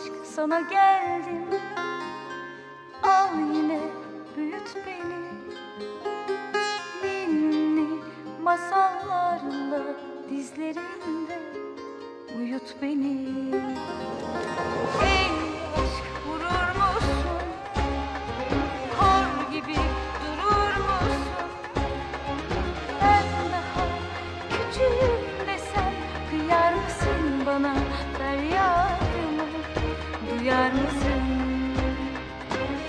aşk sana geldim. Al yine büyüt beni. Ninni masallarla dizlerinde uyut beni. Ey aşk vurur musun? Kor gibi durur musun? Ben daha küçüğüm desem kıyar mısın bana? Feryadımı duyar mısın?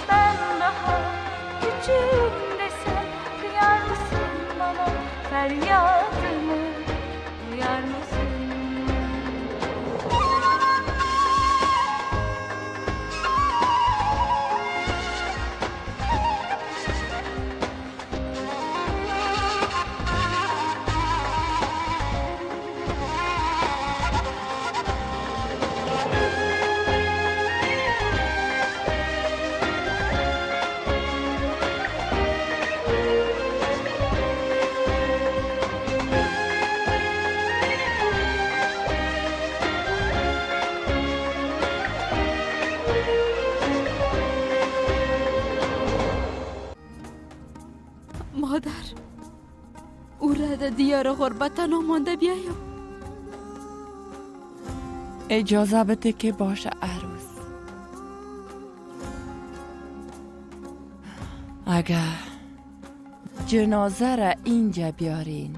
Ben daha küçüğüm desem kıyar mısın bana? Feryadımı duyar mısın? مادر، او را در دیار غربت تنها مانده بیایم. اجازه بده که باشه عروس. اگر جنازه را اینجا بیارین،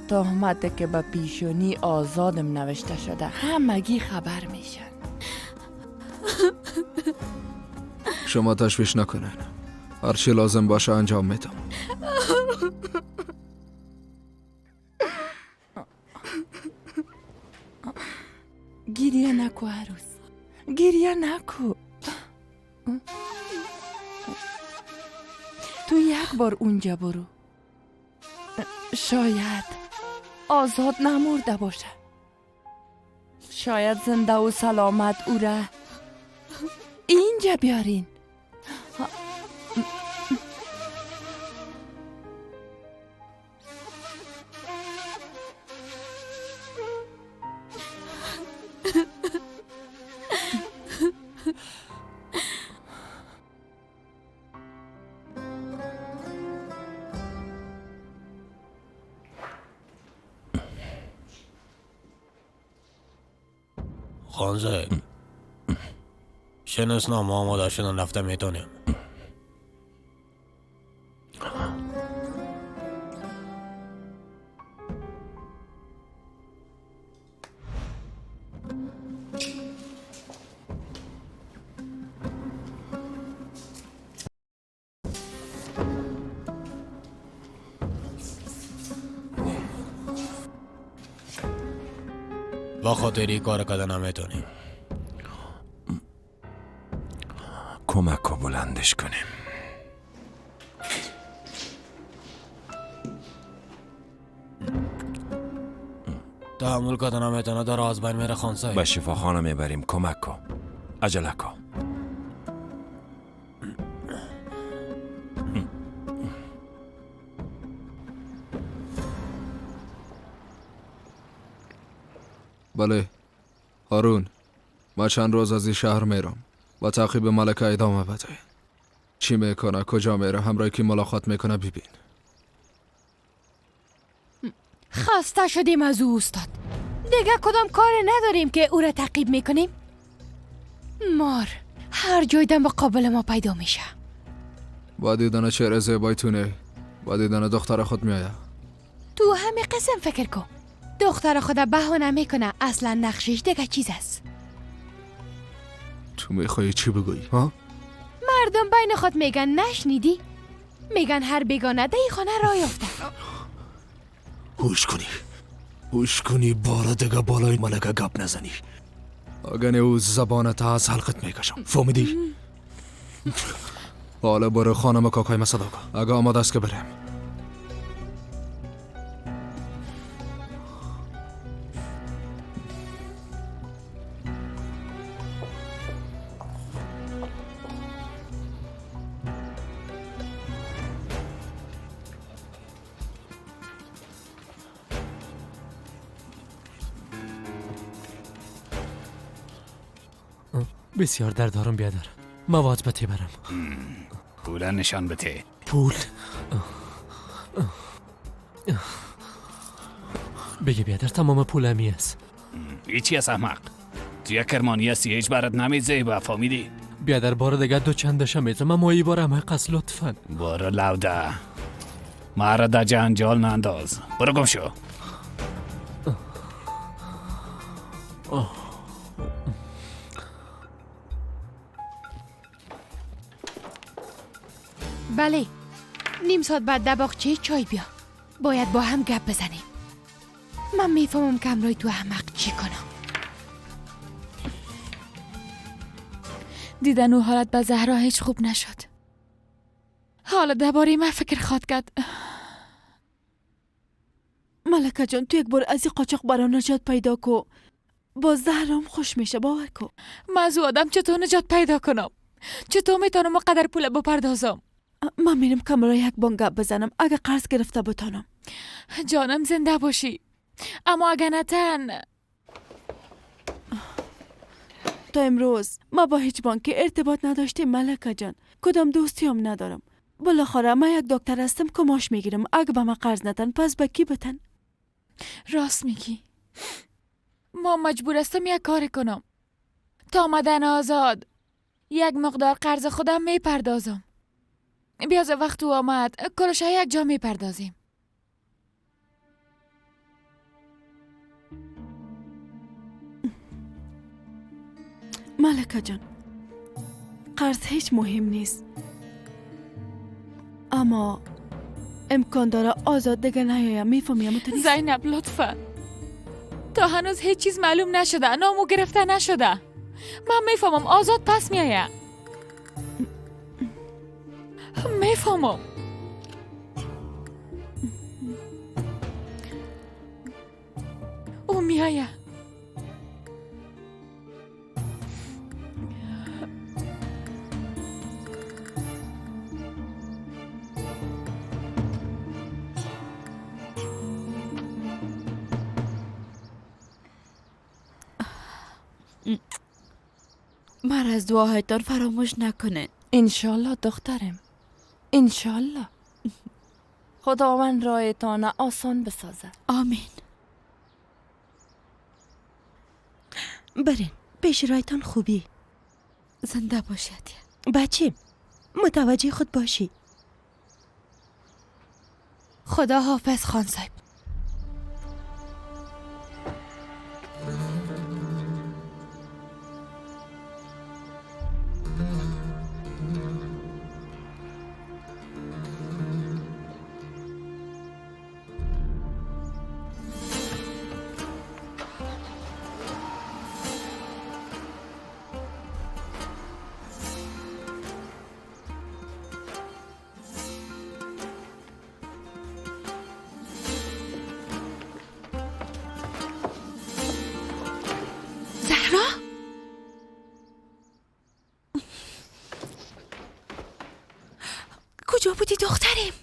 تهمت که به پیشونی آزادم نوشته شده همگی خبر میشن. شما تشویش نکنین، هرچی لازم باشه انجام میدم. گریه نکو عروس، گریه نکو. تو یک بار اونجا برو، شاید آزاد نمرده باشه، شاید زنده و سلامت او را اینجا بیارین. خان صاحب، شناسنامه آماده شدن رفته میتونیم. با خاطری کار کده نمیتونیم. کمک رو بلندش کنیم. تحمل کده نمیتونه، در از بین میره خان صاحب. به شفاخانه میبریم، کمک کن، عجله کن. بله هارون، ما چند روز از این شهر میرم و تعقیب ملکه ادامه بده. چی میکنه، کجا میره، همراه کی ملاقات میکنه ببین. خسته شدیم از او استاد، دیگه کدام کار نداریم که او را تعقیب میکنیم. مار هر جای دم قابل ما پیدا میشه. با دیدن چهره زیبای تونه، با دیدن دختر خود میآید. تو همه قسم فکر کن، دختر خود بهانه میکنه، اصلا نقشش دیگه چیز است. تو میخوایی چی بگویی؟ ها؟ مردم بین خود میگن نشنیدی؟ میگن هر بیگانه ده خانه را یافته. هوش کنی، هوش کنی، بارا دیگه بالای ملکه گپ نزنی. اگه او زبانت از حلقت میکشم، فهمیدی؟ حالا برو خانم کاکای ما صدا کن، اگه آماده است که بریم. بسیار درد دارم بیادر. مواد بته برم. پول نشان بده. پول بگه بیادر، تمام پولمی است. هیچی از احمق. تو یک کرمانی هستی، هیچ برات نمیزه با فامیلی. بیادر بار دیگه دو چندشم میزم، اما ای بار همه قصد لطفا. برو لوده، مرا در جنجال ننداز. برو گم شو. بله، نیم ساعت بعد در باغچه چای بیا. باید با هم گپ بزنیم. من میفهمم که همراه تو احمق چی کنم. دیدن او حالت به زهرا هیچ خوب نشد. حالا درباره من فکر خواد کرد. ملکه جان، تو یک بار از این قاچاق برا نجات پیدا کو. با زهرام خوش میشه، باور کو. من از او آدم چطور نجات پیدا کنم؟ چطور میتونم قدر پول بپردازم؟ من میرم کمرا یک بانک گپ بزنم، اگه قرض گرفته بتانم. جانم زنده باشی، اما اگه نتن. تا امروز ما با هیچ بانکی ارتباط نداشتیم ملکه جان. کدام دوستی هم ندارم. بالاخره من یک دکتر هستم که ماش میگیرم. اگه به من قرض ندن پس به کی بتن؟ راست میگی. ما مجبور هستم یک کار کنم. تا آمدن آزاد یک مقدار قرض خودم میپردازم. بیاز وقت او آمد کلش یک جا میپردازیم. ملکه جان، قرض هیچ مهم نیست، اما امکان داره آزاد دیگه نیایم. میفهمی؟ زینب لطفا، تا هنوز هیچ چیز معلوم نشده، نامو گرفته نشده. من میفهمم آزاد پس میآید. میفهمم. او میآید. مرا از دعاهایتان فراموش نکنین. انشالله دخترم، انشالله. خداوند رایتان آسان بسازه. آمین. برین پیش رایتان خوبی. زنده باشید. بچه متوجه خود باشی. خدا حافظ خان صاحب. کجا بودی دخترم؟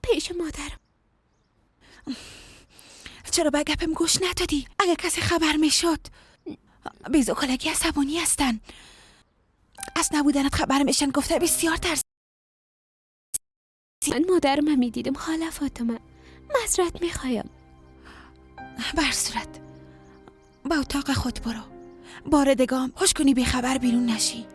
پیش مادرم. چرا به گپم گوش ندادی؟ اگه کسی خبر میشد. بیزوکالگی عصبانی هستن. از نبودنت خبر میشن. گفته بسیار ترس. من مادرم میدیدم خاله فاطمه. معذرت میخوایم. بر صورت با اتاق خود برو. بار دگام خوش کنی بی خبر بیرون نشی.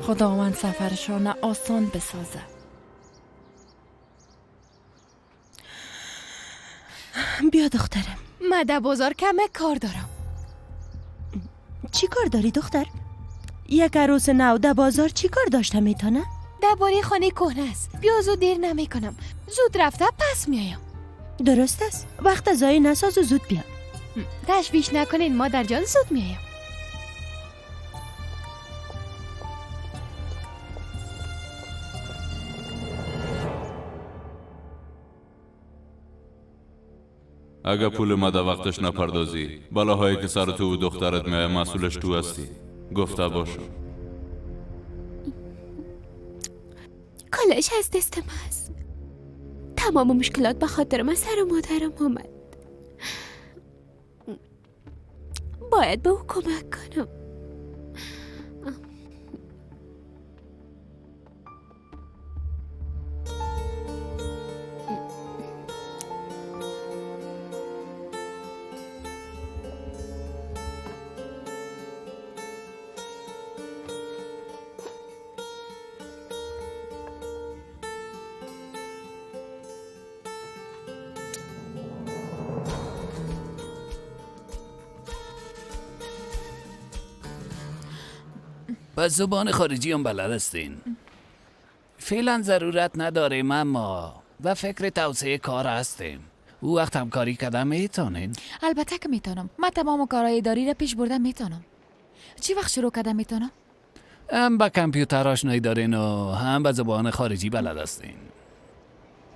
خداوند سفرشان آسان بسازه. بیا دخترم. من در بازار کمه کار دارم. چی کار داری دختر؟ یک عروس نو در بازار چی کار داشته میتونه؟ درباره خانه کهنه است. بیا زود دیر نمیکنم. زود رفته پس میایم. درست است. وقت ضایع نساز و زود بیا. تشویش نکنین مادر جان، زود میایم. اگه پول ما در وقتش نپردازی، بلاهایی که سر تو و دخترت میایه مسئولش تو هستی. گفته باشم. کل پلش از دست من است. تمام مشکلات به خاطر من سر مادرم آمد. باید به او کمک کنم. و زبان خارجی هم بلد هستین. فعلا ضرورت نداریم، اما و فکر توسعه کار هستیم. او وقت همکاری کردم میتونین؟ البته که میتونم. من تمام کارهای اداری را پیش بردم میتونم. چی وقت شروع کردم میتونم؟ هم به کامپیوتر آشنایی دارین و هم به زبان خارجی بلد هستین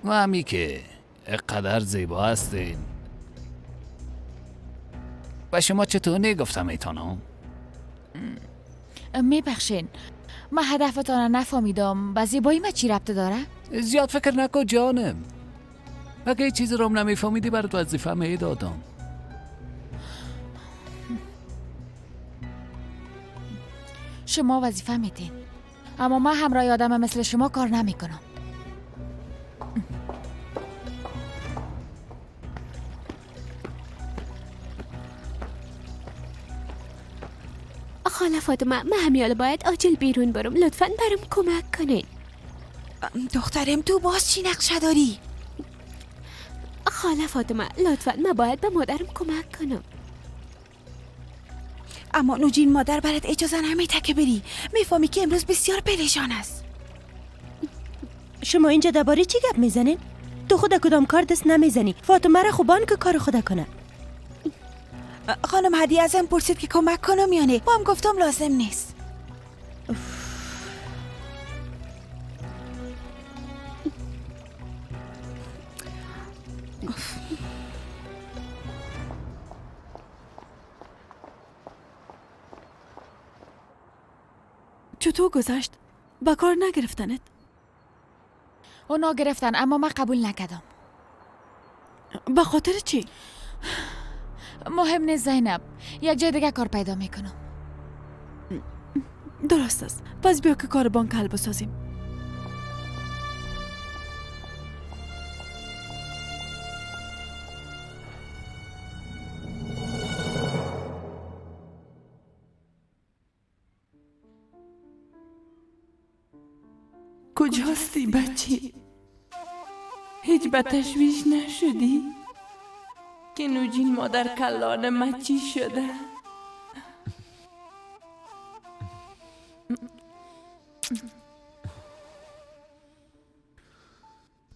و همی که اقدر زیبا هستین. و شما چطور نگفتم میتونم؟ میبخشین، من هدفتان نفهمیدم. به زیبایی من چی ربط داره؟ زیاد فکر نکن جانم. اگه چیز رو هم نمیفهمیدی برات وظیفه میدادم. شما وظیفه میدین، اما من همراه آدم مثل شما کار نمیکنم. خاله فاطمه، من همیاله باید عاجل بیرون برم. لطفاً برام کمک کنین. دخترم تو باز چی نقشه داری؟ خاله فاطمه لطفاً من باید به مادرم کمک کنم. اما نوجین مادر برات اجازه نمیده که بری. میفهمی که امروز بسیار پریشان است. شما اینجا درباره چی گپ میزنین؟ تو خود کدام کار دست نمیزنی. فاطمه را خوبان که کار خود کنه. خانم هدیه ازم پرسید که کمک کنم یا نه. با هم گفتم لازم نیست. چطور گذشت؟ با کار نگرفتنت؟ اونا گرفتن اما من قبول نکردم. به خاطر چی؟ مهم نیست زینب، یک جای دیگه کار پیدا میکنم. درست است. پس بیا که کار بانک حل بسازیم. کجاستی بچه؟ هیچ به تشویش نشدی؟ که نوجین مادر کلان ما چی شده؟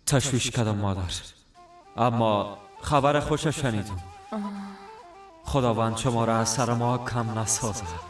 تشویش کردم مادر، اما خبر خوش شنیدم. خداوند شما را از سر ما کم نسازد.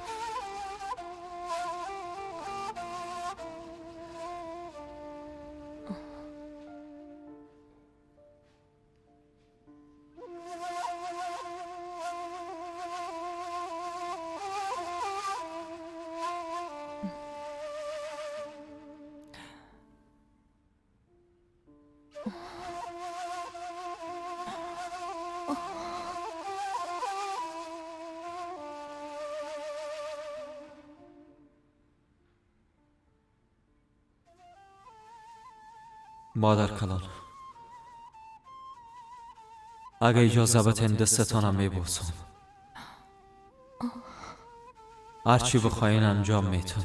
مادر کلان، اگه اجازه بتین دستتانم میبوسم. هرچی بخواین انجام میتون.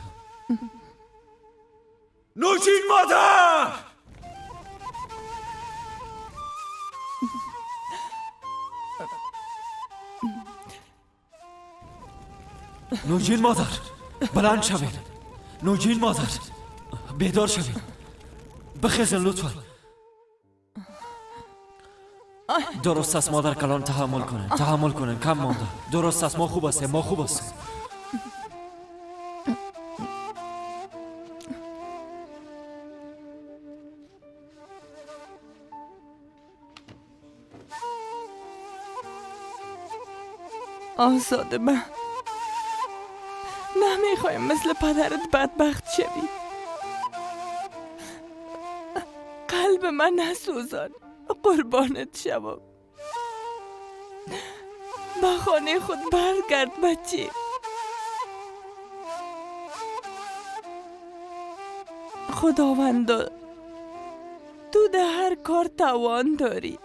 نوشین مادر! نوجین مادر، بلند شوین. نوجین مادر، بیدار شوین. بخیزین لطفا. درست است مادر کلان، تحمل کنین، تحمل کنین، کم مانده. درست است، ما خوب هستیم، ما خوب هستیم. آزاده من نمیخوایم مثل پدرت بدبخت شوی. قلب من نسوزان، قربانت شوم. به خانه خود برگرد بچه. خداوندا تو در هر کار توان داری.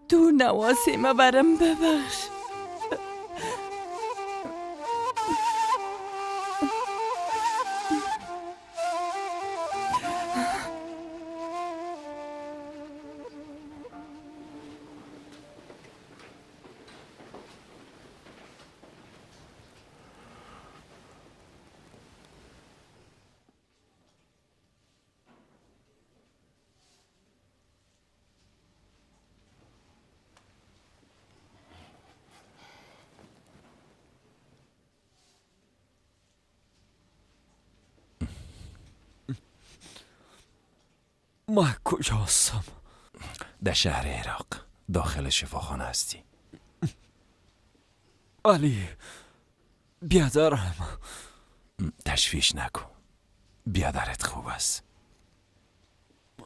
تو نواسی ما برم ببخش. ما کجا هستم؟ در شهر عراق داخل شفاخانه هستی. علی بیادرم. تشویش نکن، بیادرت خوب است.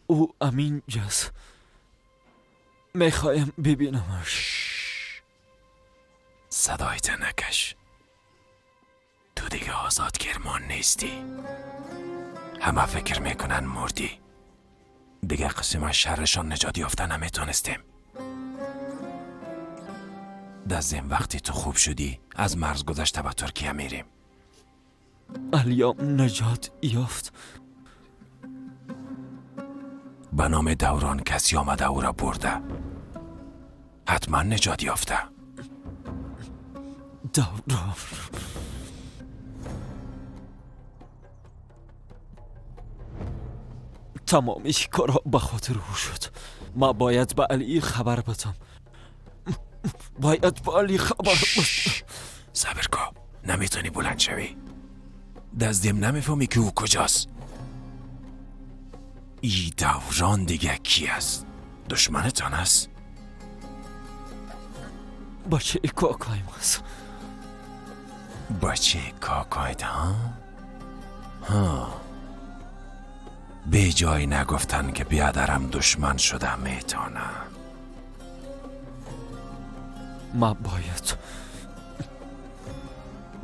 او امین جز، میخوایم ببینمش. صدایت نکش، تو دیگه آزاد کرمان نیستی. همه فکر میکنن مردی. دیگه قسم از شرشان نجات یافته نمیتونستیم. دزدیم وقتی تو خوب شدی از مرز گذشته به ترکیه میریم. علیام نجات یافت. به نام دوران کسی آمده او را برده. حتما نجات یافته. دوران تمام کارها به خاطر او شد. ما باید به علی خبر بدم. باید به علی خبر بدم. صبر کن، نمیتونی بلند شوی. دزدیم نمیفهمی که او کجاست. ای دوران دیگه کی است؟ دشمنتان است؟ بچه کاکایم است. بچه کاکایت ها؟ ها، به جای نگفتن که بیادرم دشمن شده میتونه. ما باید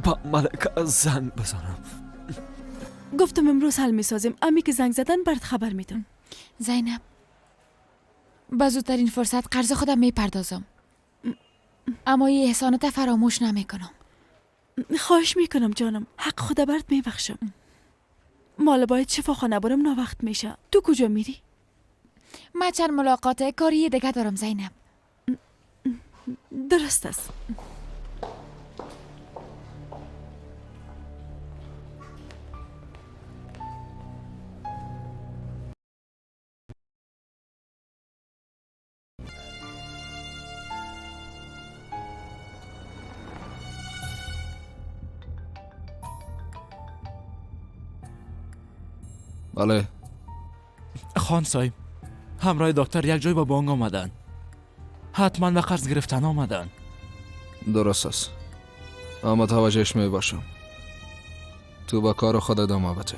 با ملکه زنگ بزنم. گفتم امروز حل میسازیم. امی که زنگ زدن برات خبر میدم. زینب، به زودترین فرصت قرض خودم میپردازم، اما این احسانت فراموش نمیکنم. خواهش میکنم جانم، حق خدا برات میبخشم. مال باید شفاخانه برم، ناوقت میشه. تو کجا میری؟ من چند ملاقات کاری دیگه دارم زینب. درست است. بله خان صاحب، همراه دکتر یک جای با بانک آمدن. حتما به قرض گرفتن آمدن. درست است، اما متوجهش می باشم. تو با کار خود ادامه بده،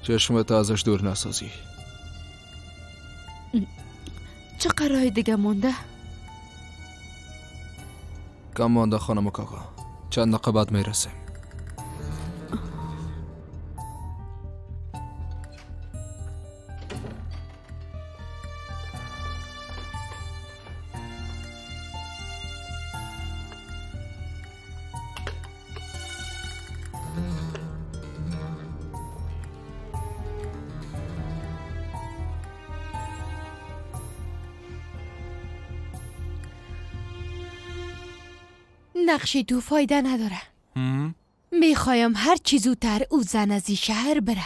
چشمت ازش دور نسازی. چه قرار دیگه مونده؟ کم مانده خانم کاکا، چند دقیقه بعد میرسیم. نقش تو فایده نداره. میخوایم هر چی زودتر او زن از این شهر بره.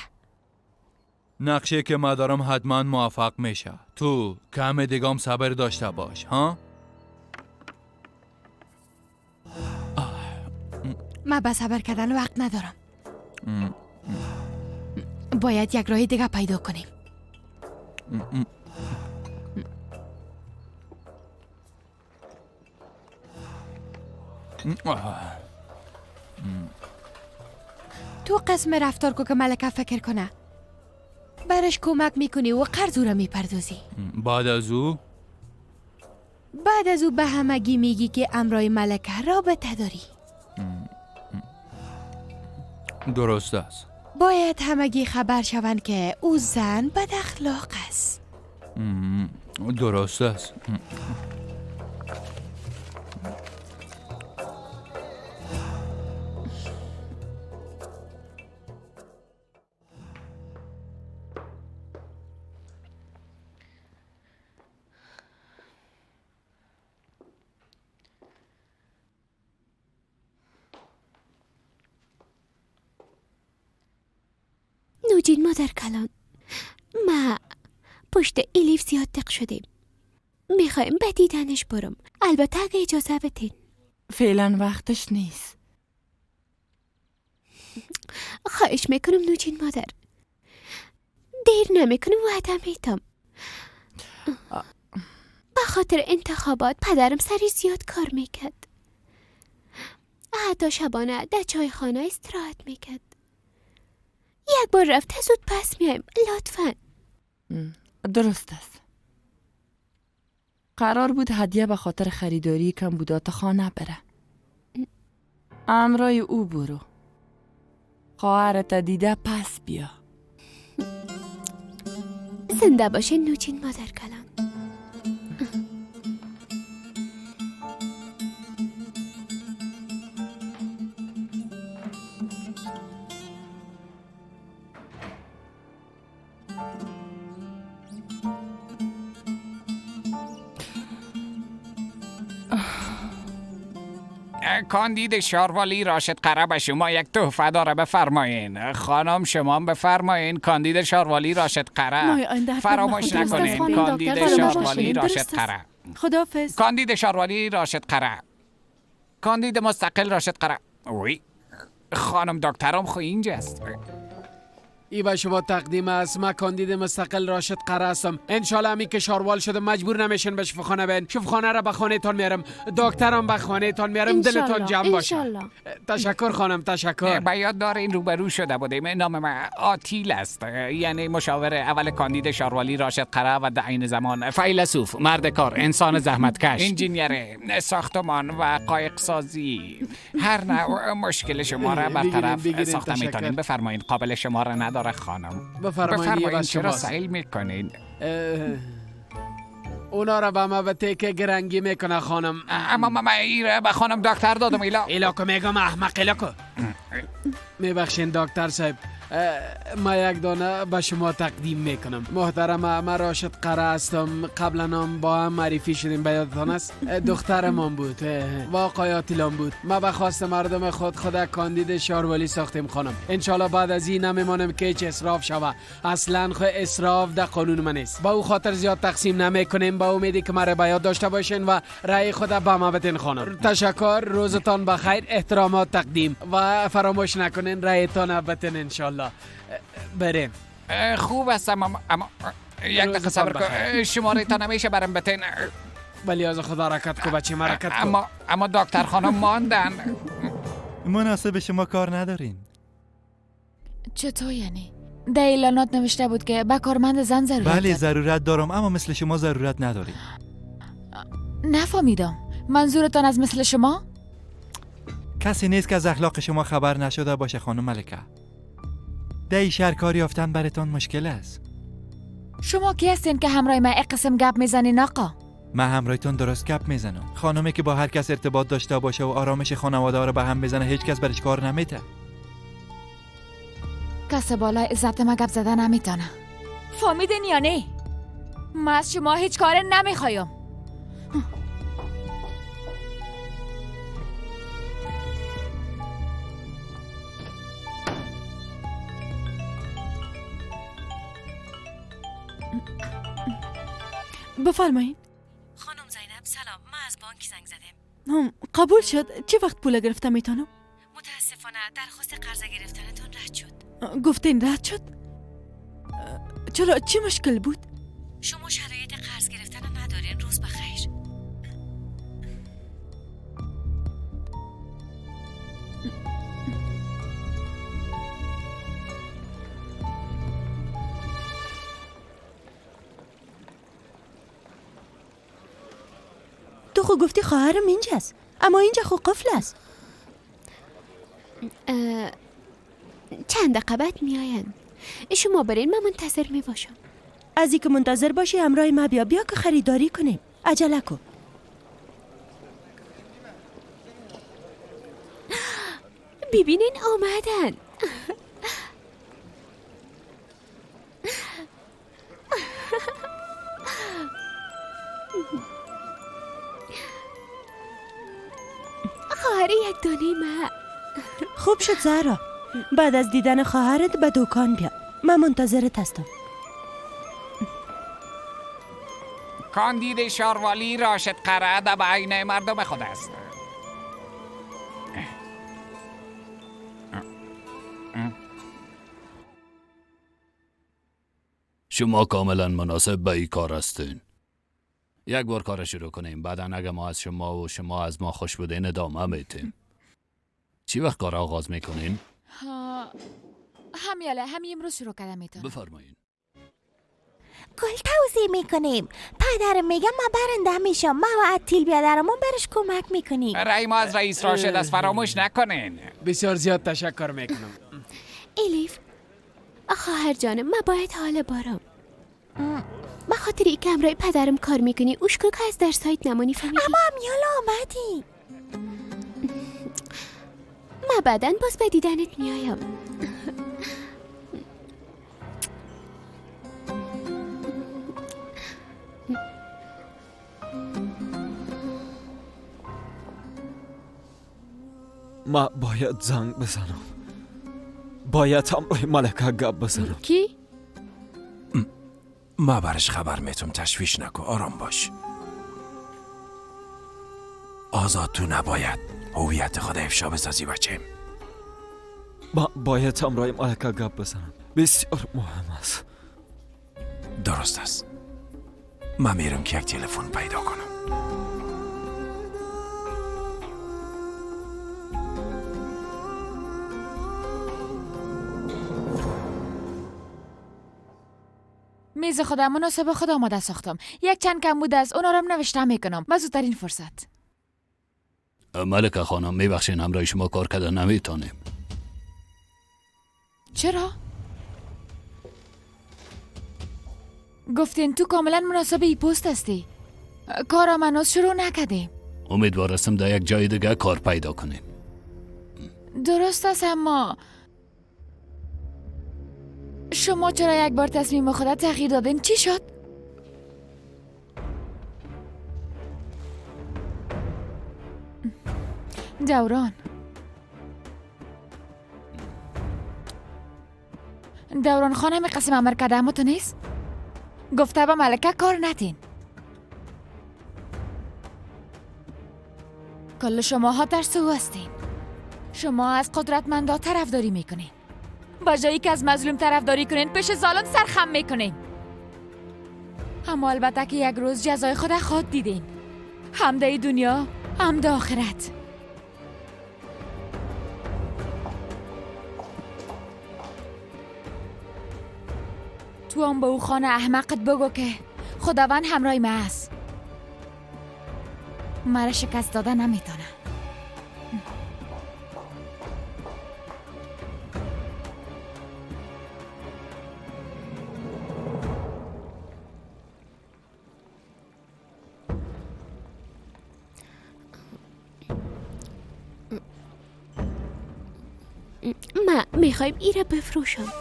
نقشه که ما دارم حتما موفق میشه. تو کم دیگام صبر داشته باش ها. من به صبر کردن وقت ندارم. باید یک راه دیگه پیدا کنیم. تو قسم رفتار کو که ملکه فکر کنه برش کمک میکنی و قرض او را میپردازی. بعد از او؟ بعد از او به همگی میگی که امرای ملکه رابطه داری. درست است. باید همگی خبر شوند که او زن بد اخلاق است. درست است. نوجین مادر کلان، ما پشت الیف زیاد دق شدیم. میخوایم به دیدنش برم، البته اگه اجازه بدین. فعلا وقتش نیست. خواهش میکنم نوجین مادر، دیر نمیکنم، وعده میتم. به خاطر انتخابات پدرم سری زیاد کار میکرد. حتی شبانه در چایخانه استراحت میکرد. یک بار رفته زود پس میایم، لطفا. درست است. قرار بود هدیه به خاطر خریداری کمبودات خانه بره. امرای او برو. خواهرت دیده پس بیا. زنده باشه نوچین مادر کلان. کاندید شاروالی راشد قره به شما یک تحفه داره، بفرمایین. خانم شما بفرمایین. کاندید شاروالی راشد قره، فراموش نکنین. کاندید شاروالی راشد قره. خداحافظ. کاندید شاروالی راشد قره، کاندید مستقل راشد قره. وی خانم دکترم خو اینجاست. ای به شما تقدیم است. من کاندید مستقل راشد قره هستم. انشالله همی که شاروال شده مجبور نمیشن به شفاخانه بین. شفاخانه را به خانه تان میارم، دکترم به خانه تان میارم. دلتان جمع باشه. تشکر خانم، تشکر. به یاد دارین روبرو شده بودیم. نام من آتیل است، یعنی مشاور اول کاندید شاروالی راشد قره و در عین زمان فیلسوف، مرد کار، انسان زحمتکش، انجینیر ساختمان و قایق سازی. هر نوع مشکل شما را برطرف ساخته میتونیم. بفرمایید، قابل شما را نداره خانم. بفرمایید. چرا سیل میکنین؟ اونا را به ما به تیکه گرنگی میکنه خانم. اما ما ایره به خانم دکتر دادم. ایلا ایلا کو میگم احمق، ایلا کو. میبخشین دکتر صاحب، ما یک دانه به شما تقدیم میکنم. محترم، من راشد قره هستم. قبلا هم با هم معرفی شدیم، به یادتان است؟ دخترمان بود و آقای آتیلان بود. ما به خواست مردم خود کاندید شاروالی ساختیم خانم. انشالله بعد از این نمیمانم که هیچ اسراف شوه. اصلا خو اسراف در قانون من نیست. با او خاطر زیاد تقسیم نمیکنیم، با امیدی که مرا به یاد داشته باشین و رأی خود به ما بدین خانم. تشکر، روزتان بخیر، احترامات تقدیم و فراموش نکنین رأیتان بدین انشالله. بریم. خوب هستم، اما یک دقیقه صبر کن. شماره تا نمیشه برم بتین. ولی از خدا حرکت کو بچه، حرکت کو. اما دکتر خانم ماندن. مناسب شما کار ندارین. چطور یعنی؟ در اعلانات نوشته بود که به کارمند زن ضرورت. بله ضرورت دارم، اما مثل شما ضرورت نداریم. نفهمیدم منظورتان از مثل شما؟ کسی نیست که از اخلاق شما خبر نشده باشه خانم ملکه. در شهر کار یافتن براتان مشکل است. شما کی هستین که همراه من قسم گپ میزنین آقا؟ من همراهتون درست گپ میزنم. خانمی که با هر کس ارتباط داشته باشه و آرامش خانواده را به هم بزنه هیچ کس برش کار نمیده. کس بالای عزت ما گپ زدن نمیتونه. فهمیدین یا نه؟ من از شما هیچ کار نمیخوایم. بفرمایید. خانم زینب سلام، من از بانک زنگ زدم. قبول شد. چه وقت پول گرفته میتونم؟ متاسفانه درخواست قرض گرفتنتون رد شد. گفتین رد شد؟ چرا؟ چی مشکل بود؟ شما شرایط قرض گرفتن ندارین. روز بخیر. خو گفتی خواهرم اینجاست، اما اینجا خو قفل است. چند دقیقه بعد میآیند. شما برین، من منتظر می باشم. از اینکه منتظر باشی همراه ما بیا، بیا که خریداری کنیم. عجله کن. ببینین آمدن. خواهر یک دانه ما. خوب شد زهرا، بعد از دیدن خواهرت به دکان بیا، من منتظرت هستم. کاندید شاروالی راشد قره در عین مردم خود است. شما کاملا مناسب به این کار هستین. یک بار کار شروع کنیم، بعدا اگه ما از شما و شما از ما خوش بودین ادامه میتیم. چی وقت کار آغاز میکنین؟ همیاله همین امروز شروع کردم میتونم. بفرمایین. گل توزیع میکنیم. پدرم میگه ما برنده میشم، ما و عتیل بیادرمون برش کمک میکنیم. رای ما از رئیس راشد از فراموش نکنین. بسیار زیاد تشکر میکنم. الیف خواهر جانم، من باید حال بارم. به خاطر ای که همراه پدرم کار میکنی اوش کن که از در سایت نمانی، فهمیدی؟ اما امیال آمدی. من بعدا باز به دیدنت میایم. ما باید زنگ بزنم، باید همراه ملکه گپ بزنم. کی؟ ما برش خبر میتم، تشویش نکن، آرام باش. آزاد تو نباید هویت خود افشا بسازی بچه. ما باید همراه ملکه گپ بزنم، بسیار مهم است. درست است. من میرم که یک تلفن پیدا کنم. میز خودم مناسب خود آماده ساختم. یک چند کم بوده از اونا رو نوشته میکنم به زودترین فرصت. ملکه خانم میبخشین همراه شما کار کردن نمیتونیم. چرا؟ گفتین تو کاملا مناسب ای پست هستی. کار هنوز شروع نکردیم. امیدوار هستم در یک جای دیگه کار پیدا کنیم. درست است، اما شما چرا یک بار تصمیم خود تغییر دادین؟ چی شد؟ دوران دوران خانم قسم امر کرده، اما تو نیست؟ گفته به ملکه کار ندین. کل شماها ترسو هستین. شما از قدرتمندا طرفداری میکنین. با جایی که از مظلوم طرفداری کنین پیش ظالم سرخم میکنین. اما البته که یک روز جزای خود خود دیدین، هم در دنیا هم در آخرت. تو هم به او خانه احمقت بگو که خداوند همراه ما است، مرا شکست داده نمیتونه. ما میخوایم ایره بفروشم.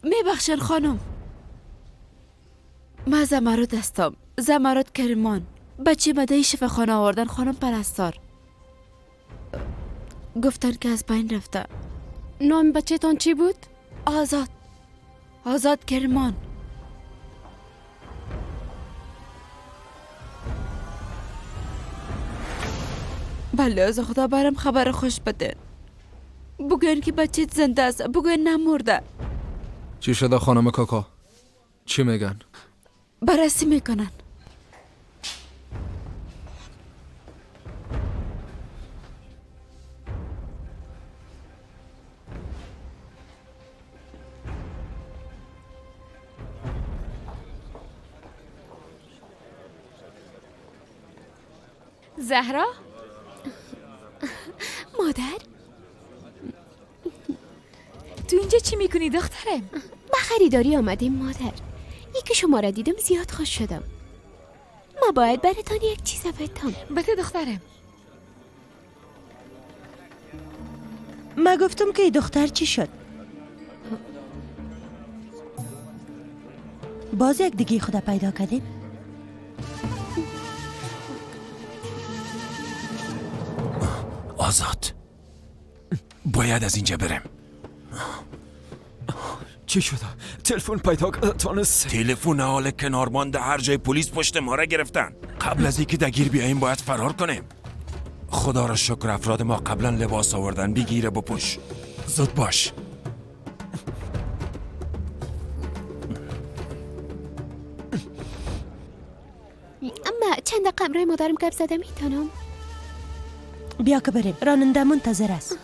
میبخشن خانم، من زمرد هستم، زمرد کرمان. بچه مده شفاخانه آوردن خانم پرستار. گفتن که از بین رفته. نام بچه تان چی بود؟ آزاد، آزاد کرمان. بله از خدا برم خبر خوش بده. بگوین که بچه زنده است، بگوین نمرده. چی شده خانم کاکا؟ چی میگن؟ بررسی میکنن. زهرا؟ مادر، تو اینجا چی میکنی دخترم؟ به خریداری آمدیم مادر. یکی شما را دیدم زیاد خوش شدم. ما باید براتان یک چیز بدم. بده دخترم. ما گفتم که دختر چی شد؟ باز یک دیگه خدا پیدا کردیم؟ آزاد، باید از اینجا برم. چی شده؟ تلفن پیدا تانست؟ تلفن حال کنار مانده، هر جای پلیس پشت ما را گرفتن. قبل از اینکه دگیر بیاییم باید فرار کنیم. خدا را شکر افراد ما قبلا لباس آوردن. بگیره بپوش، زود باش. اما چند دقیقه امرای مادرم گپ زده میتونم؟ بیا که بریم، راننده منتظر است.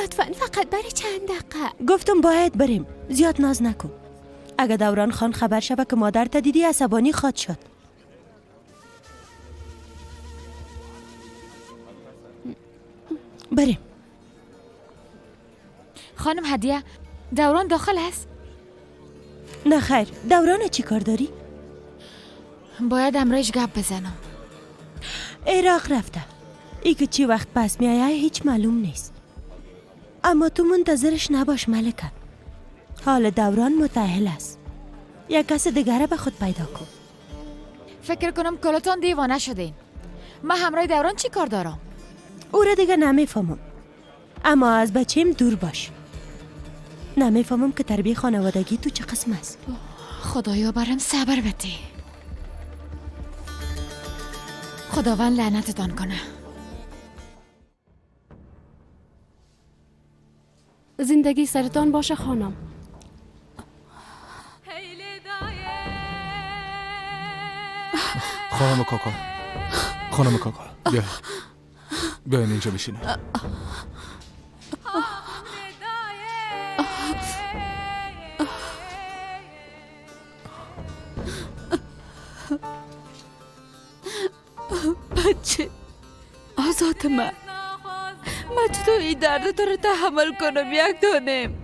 لطفا فقط برای چند دقیقه. گفتم باید بریم، زیاد ناز نکن. اگه دوران خان خبر شوه که مادر تا دیدی عصبانی خواد شد. بریم. خانم هدیه، دوران داخل است؟ نه خیر. دوران چی کار داری؟ باید امرایش گپ بزنم. عراق رفته. ای که چی وقت پس میایه هیچ معلوم نیست. اما تو منتظرش نباش ملکه. حال دوران متأهل است. یک کس دیگره به خود پیدا کن. فکر کنم کلتان دیوانه شدین. من همراه دوران چی کار دارم؟ او را دیگه نمیفهمم. اما از بچیم دور باش. نمیفهمم که تربیه خانوادگی تو چه قسم است. خدایا برم صبر بده. خداوند لعنتتان کنه. زندگی سرتان باشه خانم. خانم کاکا، خانم کاکا، بیا بیاین اینجا بشینید. بچه آزاد من، من چطور این درد تو رو تحمل کنم؟ یک دانم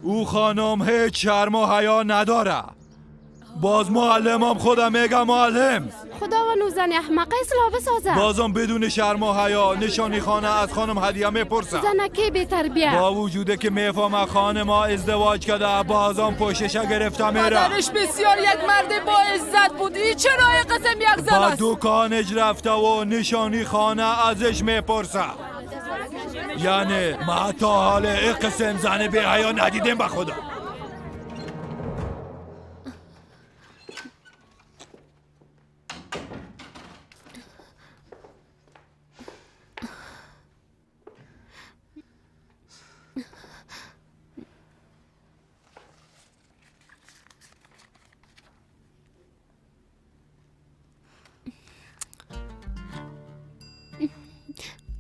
او خانم هیچ شرم و حیا نداره. باز معلمم خودم میگم معلم. خدا و نوزن احمقه اصلاح بسازه. بازم بدون شرم و حیا نشانی خانه از خانم هدیه میپرسم. زنکی بی تربیه. با وجوده که میفهمه خانم ما ازدواج کرده بازم پشتش گرفته میره. مادرش بسیار یک مرد با عزت بود. این چرا قسم یک زن است؟ با دکانش رفته و نشانی خانه ازش میپرسه. یعنی ما تا حال این قسم زن بی حیا ندیدیم به خدا.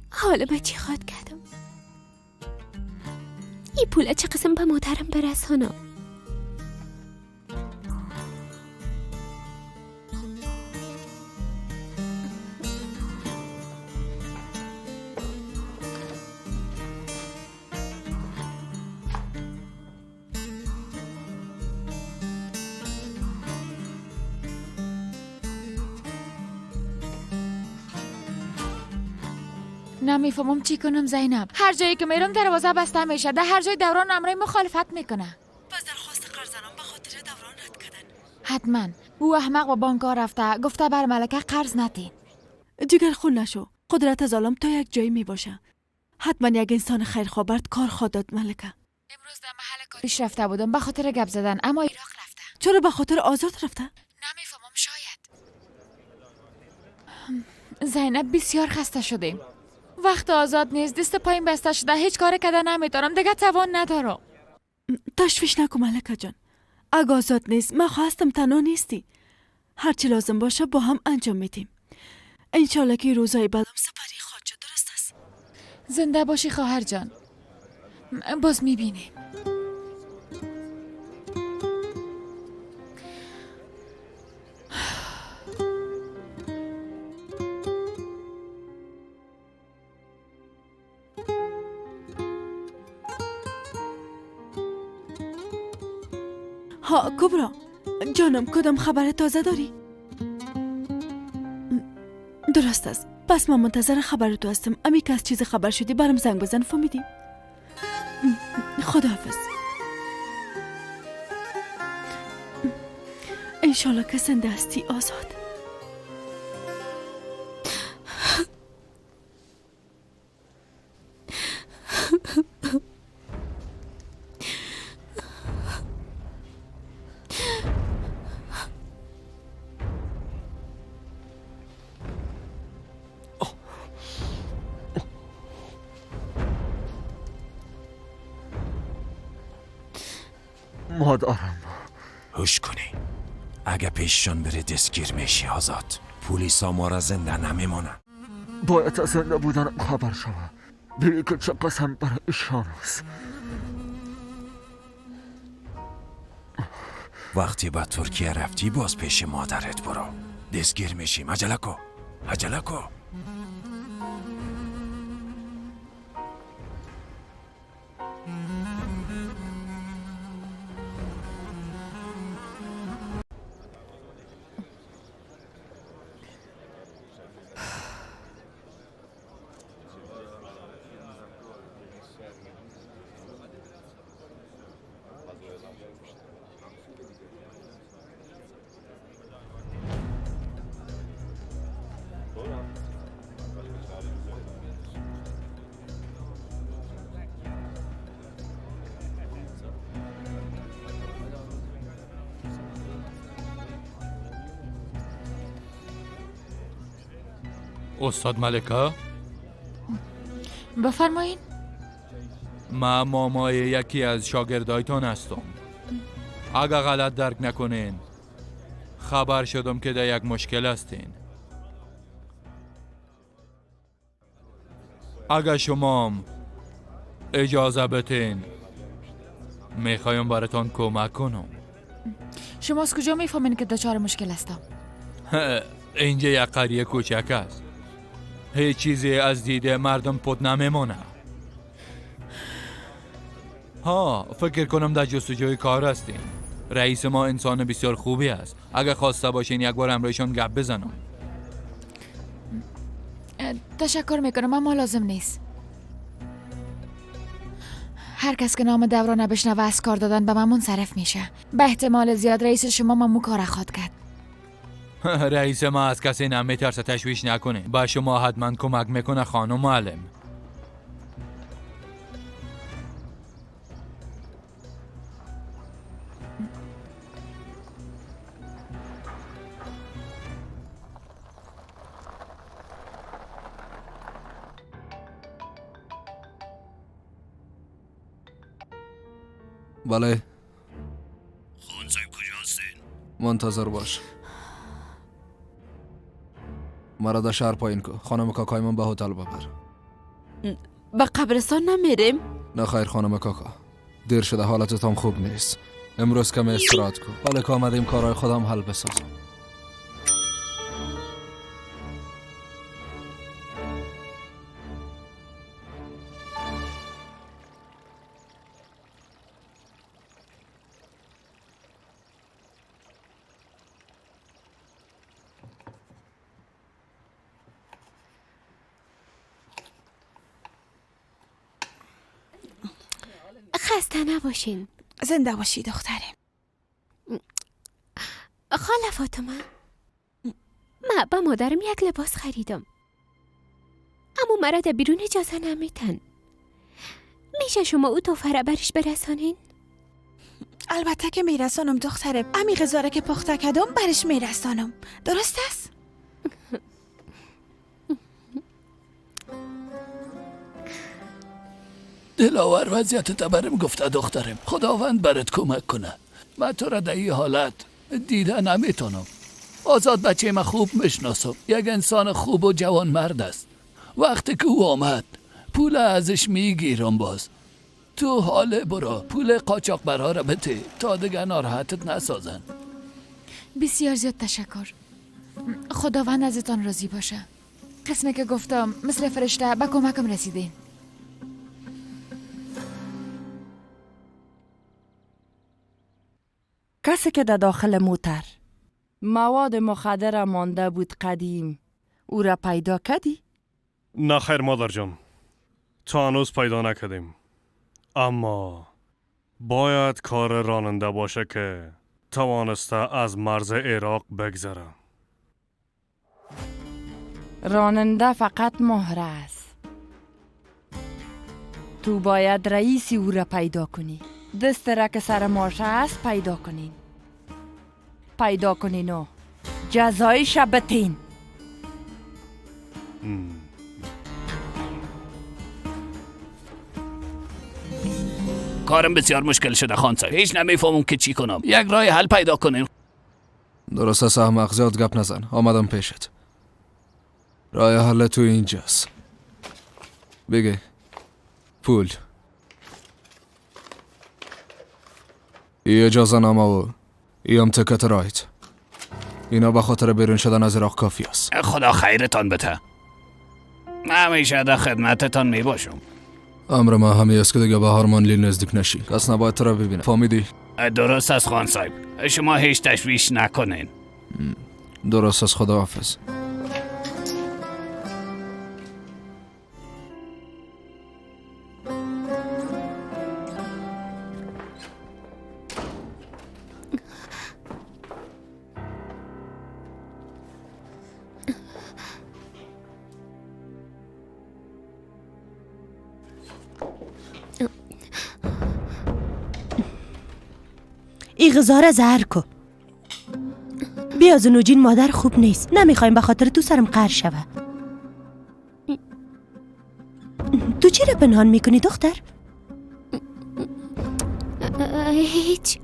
حالا من چی خواد کردم؟ این پول چه قسم به مادرم برسانم؟ نمیفهمم چی کنم زینب. هر جایی که میرم دروازه بسته میشه. در هر جای دوران امرای مخالفت میکنه. پس درخواست قرضنام به خاطر دوران رد کردن. حتما او احمق با بانک رفته، گفته بر ملکه قرض ندین. جگر خون نشو. قدرت ظالم تا یک جایی میباشه. حتما یک انسان خیرخواه برد کار خواد داد ملکه. امروز در محل کارش رفته بودم به خاطر گپ زدن، اما عراق رفته. چرا به خاطر آزاد رفته؟ نمیفهمم. شاید زینب بسیار خسته شدیم. وقت آزاد نیست، دست پایین بسته شده، هیچ کار کده نمیتونم، دیگه توان ندارم. تشویش نکن ملکه جان. اگه آزاد نیست، من خواستم تنها نیستی. هرچی لازم باشه با هم انجام میدیم. انشالله که روزای بعدم سپری خواهد شد. درست است؟ زنده باشی خواهر جان. باز میبینیم. ها کبرا جانم، کدام خبر تازه داری؟ درست است. پس من منتظر خبر تو هستم. امی که از چیز خبر شدی برام زنگ بزن، فهمیدی؟ خداحافظ. انشالله که زنده هستی آزاد. مادرم هوش کنی، اگه پیششان بری دستگیر میشی آزاد. پولیسا ما را زنده نمیمانن. باید از زنده بودنم خبر شود. ببین که چه قسم برای ایشان است. وقتی به ترکیه رفتی باز پیش مادرت برو. دستگیر میشیم. عجله کو، عجله کو. استاد ملکه؟ بفرمایین. من مامای یکی از شاگردایتان هستم. اگه غلط درک نکنین، خبر شدم که در یک مشکل هستین. اگه شما اجازه بتین میخوایم براتان کمک کنم. شما از کجا میفهمین که دچار مشکل هستم؟ اینجا یک قریه کوچک است. هیچ چیزی از دیده مردم پت نمیمانه. ها، فکر کنم در جستجوی کار هستیم. رئیس ما انسان بسیار خوبی است. اگر خواسته باشین یک بار همراهشان گپ بزنم. تشکر میکنم اما لازم نیست. هر کس که نام دورانه بشنوه از کار دادن به من منصرف میشه. به احتمال زیاد رئیس شما ممو کار خواهد کرد. رئیس ما از کسی نمیترسه، تشویش نکنه. با شما حتما کمک میکنه خانم معلم. بله. خان صاحب کجاستین؟ منتظر باش. مرا در شهر پایین کو. خانم کاکای من به هتل ببر. به قبرستان نمیریم؟ نه خیر خانم کاکا، دیر شده، حالتتان خوب نیست. امروز کمی استراحت کن. حالا که آمدیم کارهای خودم حل بسازم. خسته نباشین. زنده باشی دخترم. خاله فاطمه، من با مادرم یک لباس خریدم، اما مرا در بیرون اجازه نمیتن. میشه شما او توفه را برش برسانین؟ البته که میرسانم دخترم. امی غذا که پخته کردم برش میرسانم. درست است؟ دلاور وضعیت تبرم گفته دخترم، خداوند برات کمک کنه. من تو را در این حالت دیده نمیتونم. آزاد بچه من خوب میشناسم، یک انسان خوب و جوان مرد است. وقتی که او آمد پول ازش میگیرم باز. تو حاله برو پول قاچاقبرها را بده تا دیگه ناراحتت نسازن. بسیار زیاد تشکر. خداوند ازتان راضی باشه. قسمی که گفتم مثل فرشته به کمکم رسیدین. کسی که در داخل موتر مواد مخدر مانده بود قدیم، او را پیدا کردی؟ نه خیر مادر جان، تا هنوز پیدا نکردیم. اما باید کار راننده باشه که توانسته از مرز عراق بگذره. راننده فقط مهره است. تو باید رئیسی او را پیدا کنی. دست را که سر ماشه است پیدا کنین. پیدا کنین و جزایش بتین. کارم بسیار مشکل شده خان صاحب. هیچ نمیفهمم که چی کنم. یک راه حل پیدا کنین. درست است احمق، زیاد گپ نزن. آمدم پیشت. راه حل تو اینجاست. بگه پول، ای اجازه نامه و ای هم تکت رایت. اینا به خاطر بیرون شدن از عراق کافی است. خدا خیرتان بده. همیشه در خدمتتان می باشم. امر ما همی است که دیگه به هارمانلی نزدیک نشی. کس نباید تو را ببینه. فهمیدی؟ درست است خان صاحب. شما هیچ تشویش نکنین. درست است، خدا حافظ. ای غذا را زهر کو. بیا زنوجین مادر خوب نیست. نمیخوایم به خاطر تو سرم قهر شوه. تو چی را پنهان میکنی دختر؟ هیچ.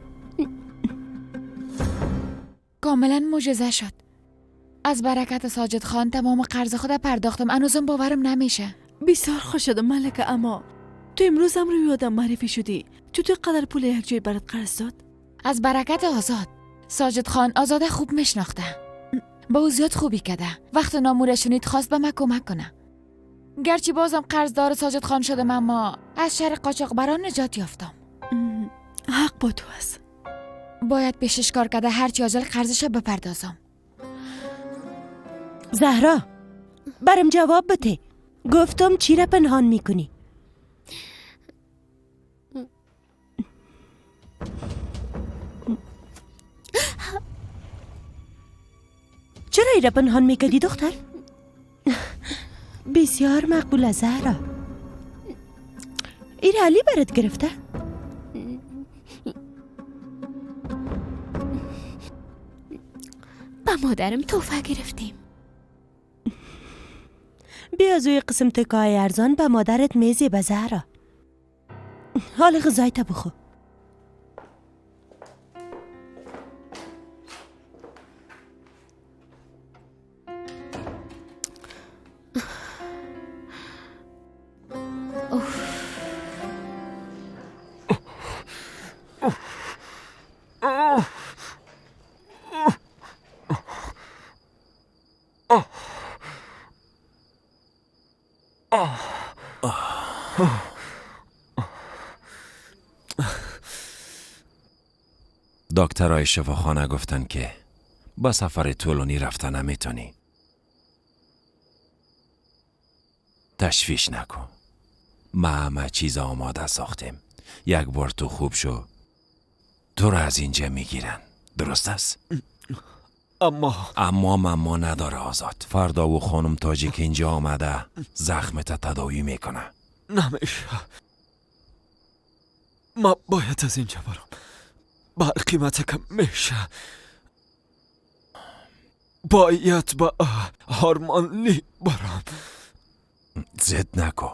کاملا معجزه شد. از برکت ساجد خان تمام قرض خود پرداختم. هنوزم باورم نمیشه. بسیار خوش شدم ملکه، اما تو امروز هم روی آدم معرفی شدی. چطور قدر پول یک جای برات قرض داد؟ از برکت آزاد. ساجد خان آزاده خوب میشناخته. با او زیاد خوبی کرده. وقت ناموره شنید خواست به من کمک کنه. گرچه بازم قرضدار ساجد خان شدم، اما از شر قاچاقبران نجات یافتم. حق با تو است. باید پیشش کار کرده هرچی عاجل قرضش بپردازم. زهرا برم جواب بده. گفتم چی را پنهان میکنی؟ چرا ای را پنهان میکردی دختر؟ بسیار مقبول زهرا. ای را علی برات گرفته؟ با مادرم توفه گرفتیم. بیا زوی قسم تکای ارزان به مادرت میزی به زهرا. حال غذایت بخو. دکترای شفاخانه گفتن که با سفر طولانی رفتن نمیتونی. تشویش نکن. ما همه چیز آماده ساختیم. یک بار تو خوب شو تو رو از اینجا میگیرن. درست است؟ اما مما نداره آزاد. فردا و خانم تاجیک اینجا آمده زخمت تداوی میکنه. نمیشه. ما باید از اینجا برم. بر قیمت کم میشه. باید با هارمانلی برم. زد نکن.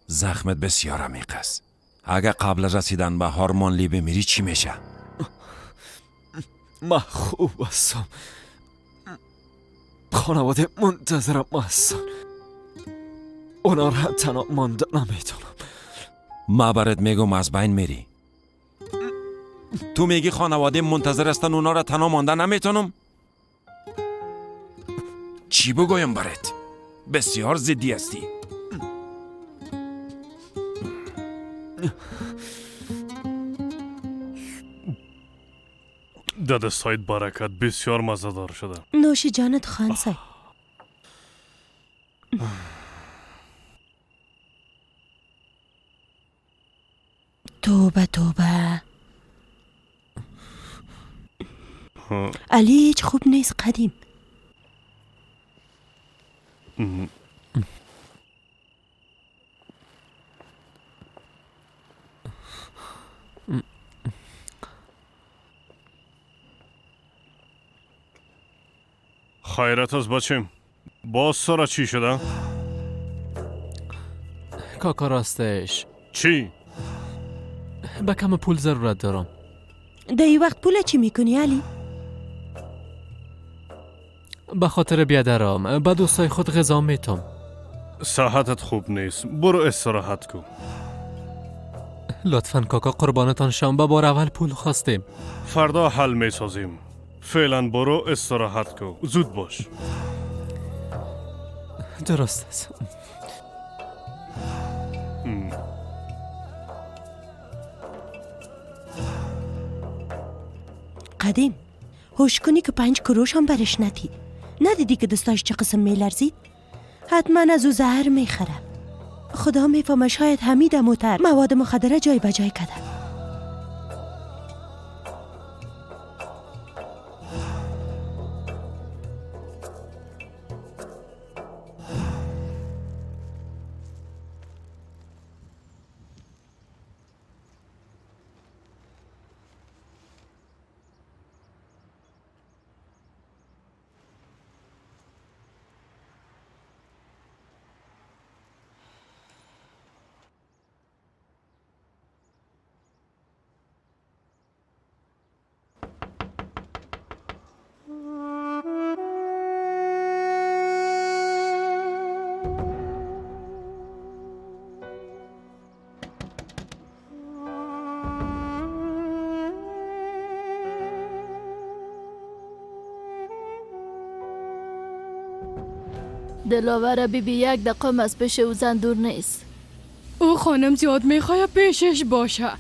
زخمت بسیار عمیق است. اگه قبل رسیدن به هارمانلی بمیری چی میشه؟ ما خوب هستم. خانواده منتظرم هستن. اونا را تنها مانده نمیتونم. ما برات میگم از بین میری. تو میگی خانواده منتظر هستن، اونا را تنها مانده نمیتونم. چی بگویم برات؟ بسیار زدی هستی. دستایت برکت، بسیار مزه‌دار شده. نوش جانت خان صاحب. توبه توبه. علی هیچ خوب نیست قدیم. خیرت از بچیم، باز سرا چی شده؟ کاکا راستش چی؟ به کم پول ضرورت دارم. در این وقت پول چی میکنی علی؟ به خاطر بیادرام به دوستای خود غذا میتم. صحتت خوب نیست، برو استراحت کن. لطفا کاکا قربانتان شام، به بار اول پول خواستیم. فردا حل میسازیم، فعلا برو استراحت کن، زود باش. درست است. قدیم هوش کنی که 5 کروش هم برش ندی. ندیدی که دستاش چه قسم میلرزید؟ حتما از او زهر میخره. خدا میفهمه شاید حمید موتر مواد مخدره جای به جای کده. دلاور بی بی یک دقیقه از پیش او زن دور نیست. او خانم زیاد میخواه پیشش باشه.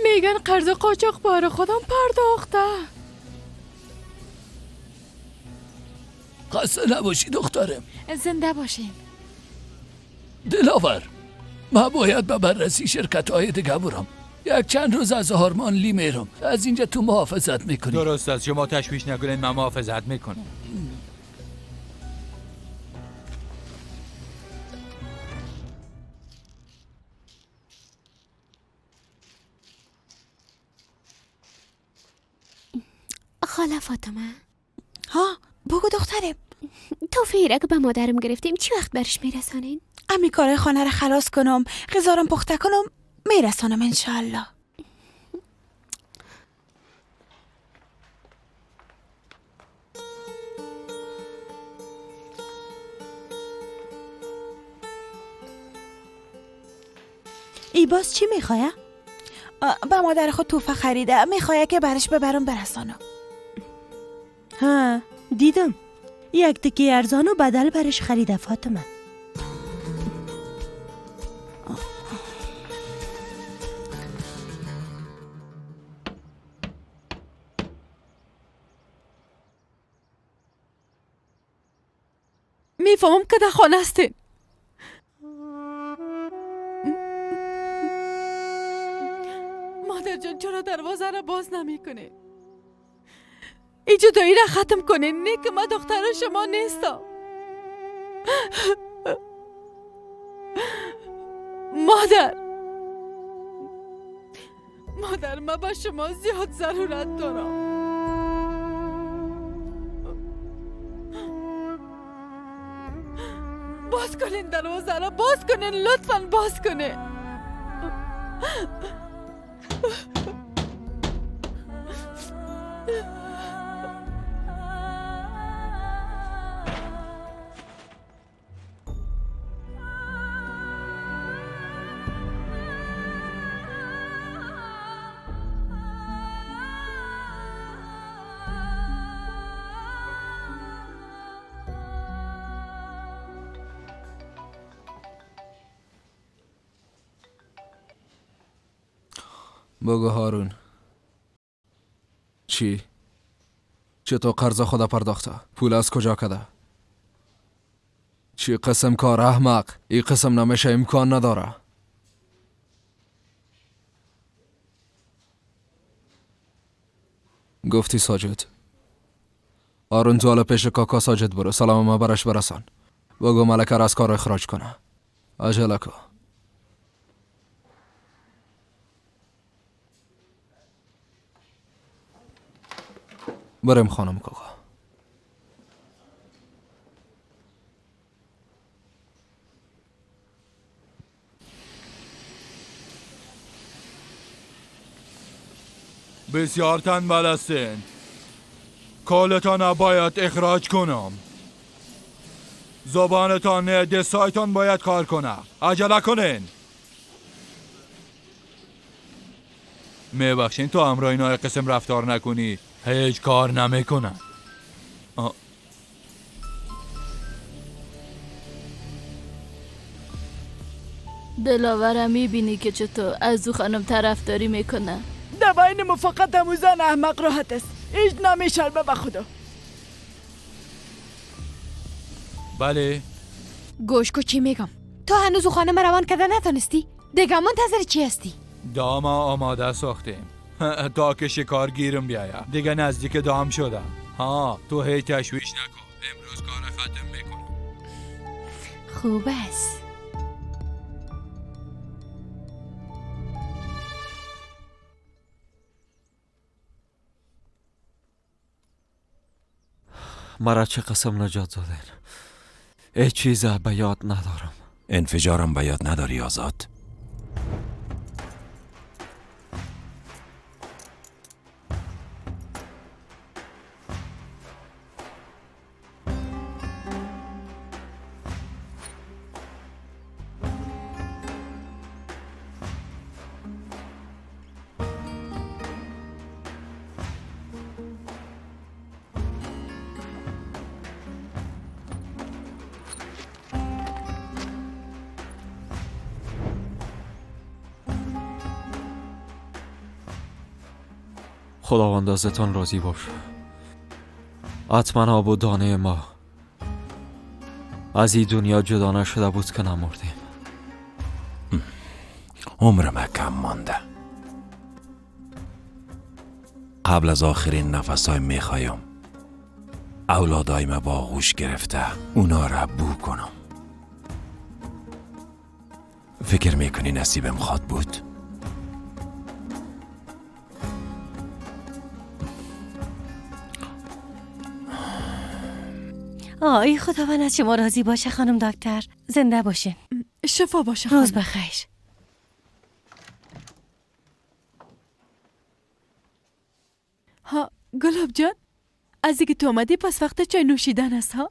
میگن قرض قاچاق بار خودم پرداخته. خسته نباشی دخترم. زنده باشین. دلاور، من باید به بررسی شرکت های دیگه برم. یک چند روز از آرمان لی میرم. از اینجا تو محافظت میکنی. درست است، شما تشویش نکنید، من محافظت میکنم. خاله فاطمه. ها بگو دخترم. توفیه که به مادرم گرفتیم چی وقت برش میرسانین؟ امی کارای خانه را خلاص کنم، غذارم پخته کنم، میرسانم انشالله. ای باز چی میخواه؟ به مادر خود توفه خریده، میخواه که برش ببرم برسانم. ها دیدم، یک تکی ارزان و بدل برش خریده فاطمه. میفهمم که در خانه هستین. مادر جان چرا دروازه را باز نمی کنی؟ ای جدایی را ختم کنین، نه که من دختر شما نیستم. مادر، مادر من به شما زیاد ضرورت دارم. باز کنین دروازه را، باز کنین، لطفاً باز کنین. بگو هارون، چی؟ چطور قرض خود پرداخته؟ پول از کجا کده؟ چی قسم کار احمق؟ این قسم نمیشه، امکان نداره. گفتی ساجد. هارون تو حالا پیش کاکا ساجد برو، سلام ما برش برسان. بگو ملکه را از کار اخراج کنه. عجله کن. بریم خانم کاکا. بسیار تنبل هستین. کالتان باید اخراج کنم. زبانتان دستایتان باید کار کنه. عجله کنین. میبخشین تو همراه اینا قسم رفتار نکنی هیچ کار نمیکنن. دلاورم میبینی که چطور از او خانم طرفداری میکنه. دوائن مفقت هموزن احمق راحت است. هیچ نمیشرمه به خدا. بله گوش کو چی میگم. تو هنوز او خانم روان کرده نتونستی؟ دیگه منتظر چی هستی؟ دام آماده ساختیم تا که شکار گیرم بیاید. دیگه نزدیک دام شدم. ها تو هیچ تشویش نکن، امروز کار ختم میکنم. خوب است. مرا چه قسم نجات دادن؟ ای چیزه به یاد ندارم. انفجارم به یاد نداری آزاد؟ خداوند ازتان راضی باشه. حتما آب و دانه ما از این دنیا جدا نشده بود که نمردیم. عمرم کم مانده. قبل از آخرین نفسای میخوایم اولادایم با آغوش گرفته اونا را بو کنم. فکر میکنی نصیبم خواد بود؟ آی خداوند از شما راضی باشه خانم دکتر. زنده باشین. شفا باشه. روز بخیر. ها گلاب جان، از اینکه تو آمدی پس وقت چای نوشیدن است ها؟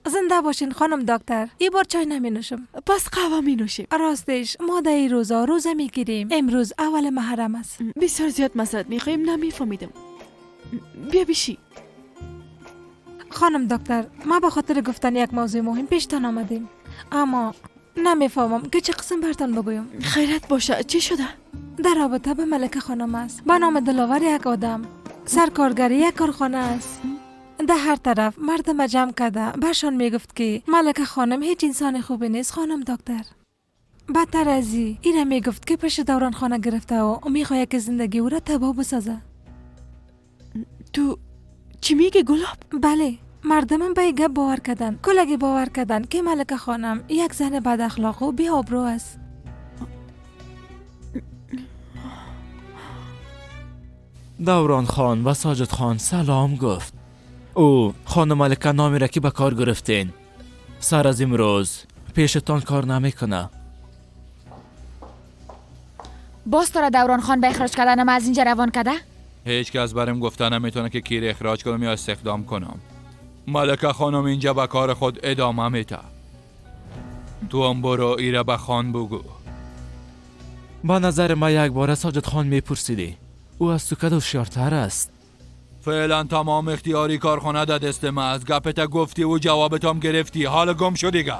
زنده باشین خانم دکتر. ای بار چای نمی نوشم. پس قهوه می نوشیم. راستش ما در این روزا روزه می گیریم. امروز اول محرم است. بسیار زیاد معذرت میخوایم، نمیفهمیدم. بیا بشی. خانم دکتر، ما به خاطر گفتن یک موضوع مهم پیشتان آمدیم، اما نمیفهمم که چه قسم برتان بگویم. خیرت باشه، چی شده؟ در رابطه به ملکه خانم است. به نام دلاور یک آدم سرکارگر یک کارخانه است. در هر طرف مردم جمع کرده برشان میگفت که ملکه خانم هیچ انسان خوبی نیست خانم دکتر. بدتر از این میگفت که پشت دوران خانه گرفته و میخواهد که زندگی او را تباه بسازه. تو چی میگی گلاب؟ بله، مردمم به گپ باور کردن، کلگی باور کردن که ملکه خانم یک زن بد اخلاق و بی آبرو است. دوران خان و ساجد خان سلام گفت. او خانم ملکه نامی را که به کار گرفتین سر از امروز پیشتان کار نمیکنه. باز تو را دوران خان به اخراج کردن ما از اینجا روان کرده؟ هیچ کس برم گفته نمیتونه که کی را اخراج کنم یا استخدام کنم. ملکه خانم اینجا به کار خود ادامه میده. تو هم برو ایره به خان بگو. با نظر ما یک بار ساجد خان میپرسیدی. او از تو کد هوشیارتر است. فعلا تمام اختیاری کارخانه در دست ما است. گپت گفتی و جوابت هم گرفتی. حالا گم شو دیگه.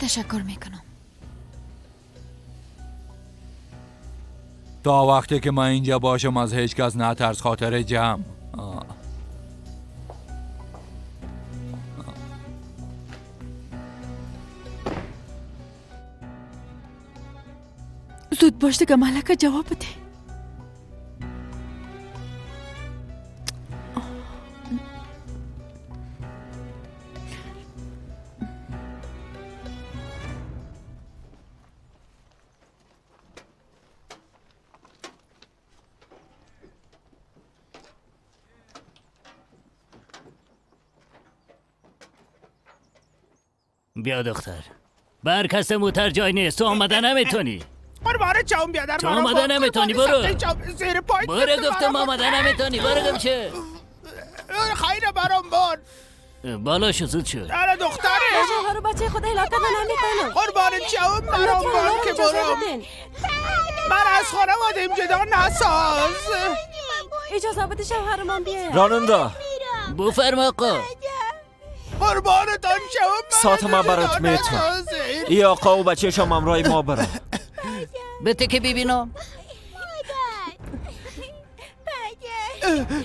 تشکر میکنم. تا وقتی که من اینجا باشم از هیچ کس نترس، خاطر جمع. زود باش دیگه ملکه جواب بده. بیا دختر، برکس موتر جای نیست، تو آمده نمیتونی. قربان چاوم بیادر، تو آمده نمیتونی، برو زیر پای برو، گفتم آمده نمیتونی، برو گمشه. خیر برام بار بالا شو، زود شو. آره دختره شوهر بچه خود هلاک من نمیتونم. قربان چاوم برام بار که برم. من از خانوادم جدا نساز. اجازه بده شوهرمان بیاید. راننده بفرما آقا. قربانتان شوم، ساعت ما برات میتونم. ای آقا و بچه شما امرای ما برا. بته که ببینم.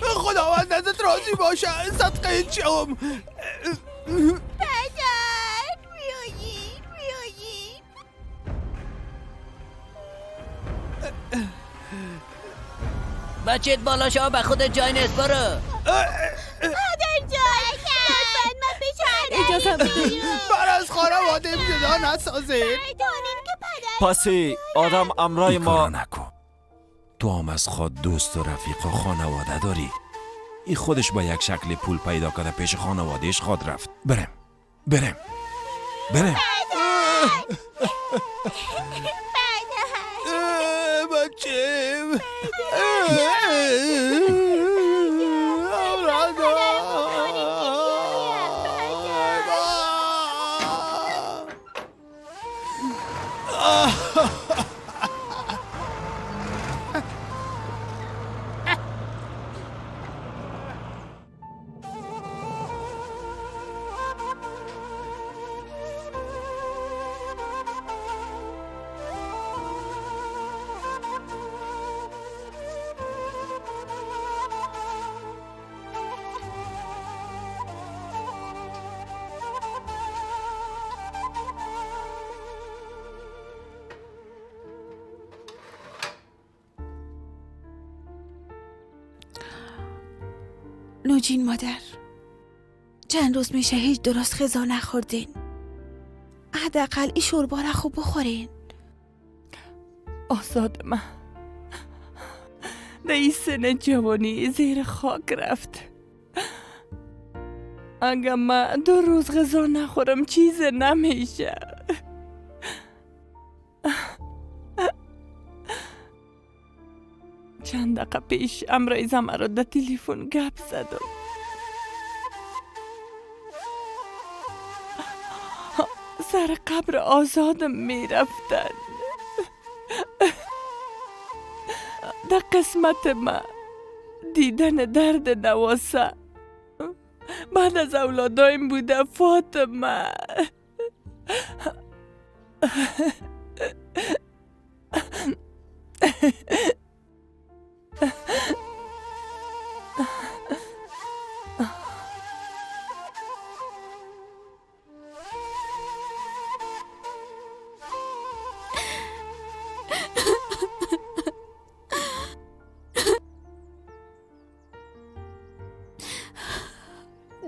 خداوند ازت راضی باشه، صدقه چوم. بچهت بالا شو، به خودت جای نیست، برو. اجازه بده. بر از خانواده جدا نسازید. پسی آدم امرای ما نکن. تو هم از خود دوست و رفیق و خانواده داری. این خودش با یک شکل پول پیدا کرده پیش خانوادهش خواد رفت. برم برم برم. بچه نوجین مادر، چند روز میشه هیچ درست غذا نخوردین. حداقل این شوربا را خوب بخورین. آزاد من در این سن جوانی زیر خاک رفت. اگه من 2 روز غذا نخورم چیز نمیشه. چند دقیقه پیش امرای زمرا در تلفن گپ زدم. سر قبر آزادم میرفتن. در قسمت ما دیدن درد نواسه بعد از اولادایم بوده فاطمه.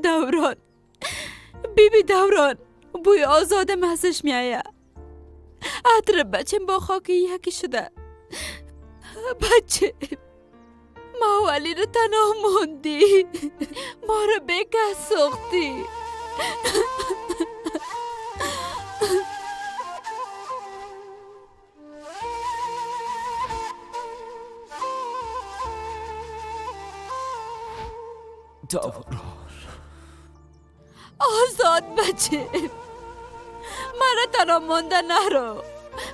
دوران، بیبی دوران، بوی آزاد محسش میایه. عطر بچم با خاک یکی شده. بچه ما و علی رو تنها موندی، ما رو بیکس ساختی. دوران آزاد بچه، مرا تنها مانده نرو.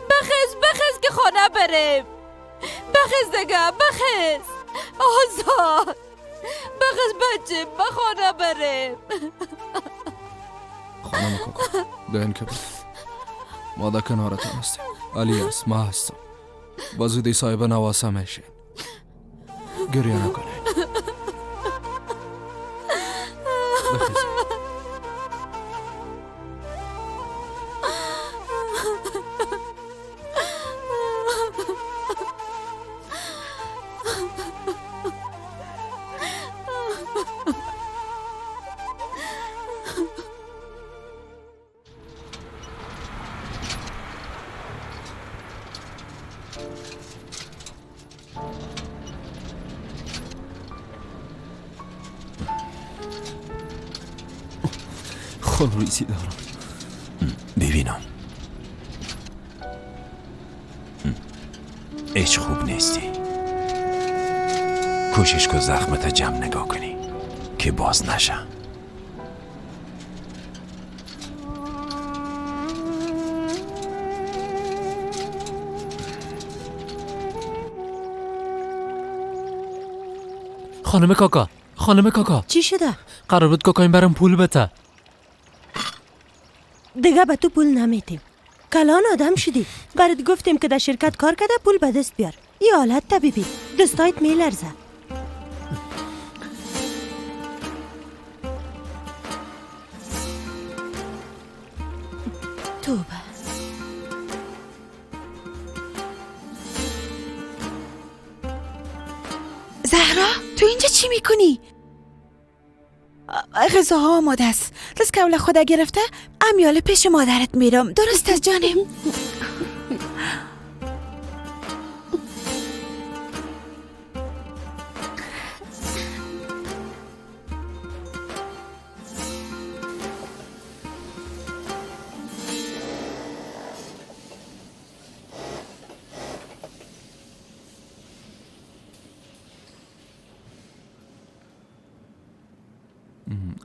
بخیز بخیز که خانه بریم. بخیز دیگه، بخیز. آزاد بخیز بچه، به خانه بریم. خانم کاکا دهن که بود. ما در کنارتان هستیم. علی است، ما هستم. با زودی صاحب نواسه میشین. گریه نکنین. بخیزین. خونریزی دارم. ببینم هیچ خوب نیستی. کوشش کن زخمت جمع نگاه کنی که باز نشه. خانم کاکا، خانم کاکا، چی شده؟ قرار بود کاکایم برام پول بده. دیگه به تو پول نمیتیم. کلان آدم شدی. برات گفتیم که در شرکت کار کرده پول به دست بیار. این حالت تا ببین، دستایت میلرزه. توبه. زهرا تو اینجا چی میکنی؟ غذاها آماده است. دست کول خدا گرفته امیال پیش مادرت میرم. درست از جانم.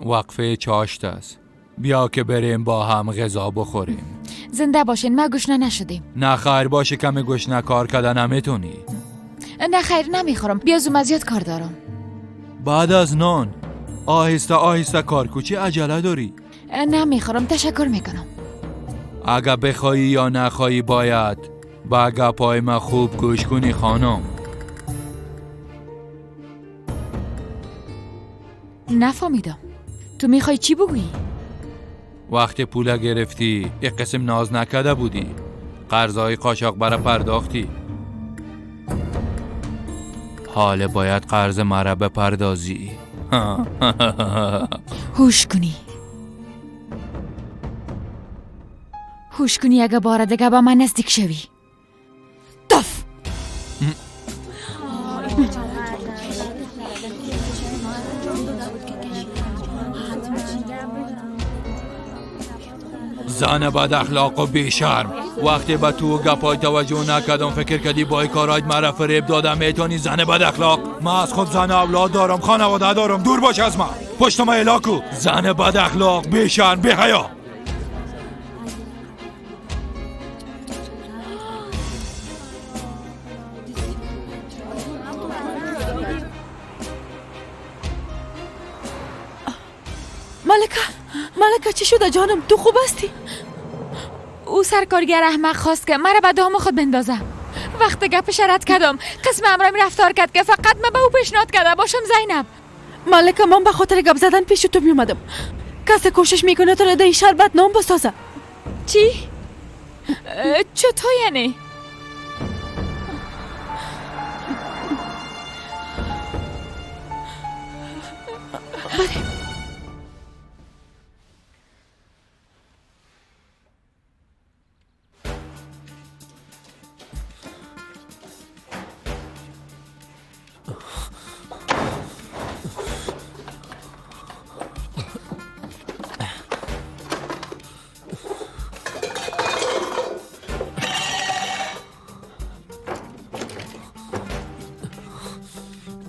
وقفه چاشت است. بیا که بریم با هم غذا بخوریم. زنده باشین، ما گشنه نشدیم. نه خیر باشه، کمی گشنه کار کردن نمیتونی. نه خیر نمیخورم، بیا زوم زیاد کار دارم. بعد از نان آهسته آهسته کار کوچی، عجله داری؟ نمیخورم، تشکر میکنم. اگه بخوایی یا نخوایی باید با گپای ما خوب گوش کنی خانم. نفهمیدم تو میخوای چی بگویی؟ وقتی پول گرفتی یک قسم ناز نکرده بودی، قرضای قاچاق برا پرداختی. حال باید قرض مرا بپردازی. هوش کنی، هوش کنی، اگه بار دیگه با من نزدیک شوی. تف. زن بد اخلاق و بیشرم، وقتی به تو گپای توجه نکردم فکر کردی با این کارایت مرا فریب دادم میتونی. زن بد اخلاق، من از خود زن اولاد دارم، خانواده دارم، دور باش از من، پشت ما الاکو. زن بد اخلاق، بیشرم، بی حیا. ملکه، ملکه چی شده جانم؟ تو خوب هستی؟ او سرکارگر احمق خواست که مرا به دام خود بندازه. وقت گپش رد کردم، قسم امرامی رفتار کرد که فقط من به او پیشنهاد کرده باشم. زینب. ملکه من به خاطر گپ زدن پیش تو می اومدم. کسی کوشش میکنه تو را در این شهر بدنام بسازه. چی؟ چطور یعنی؟ بریم.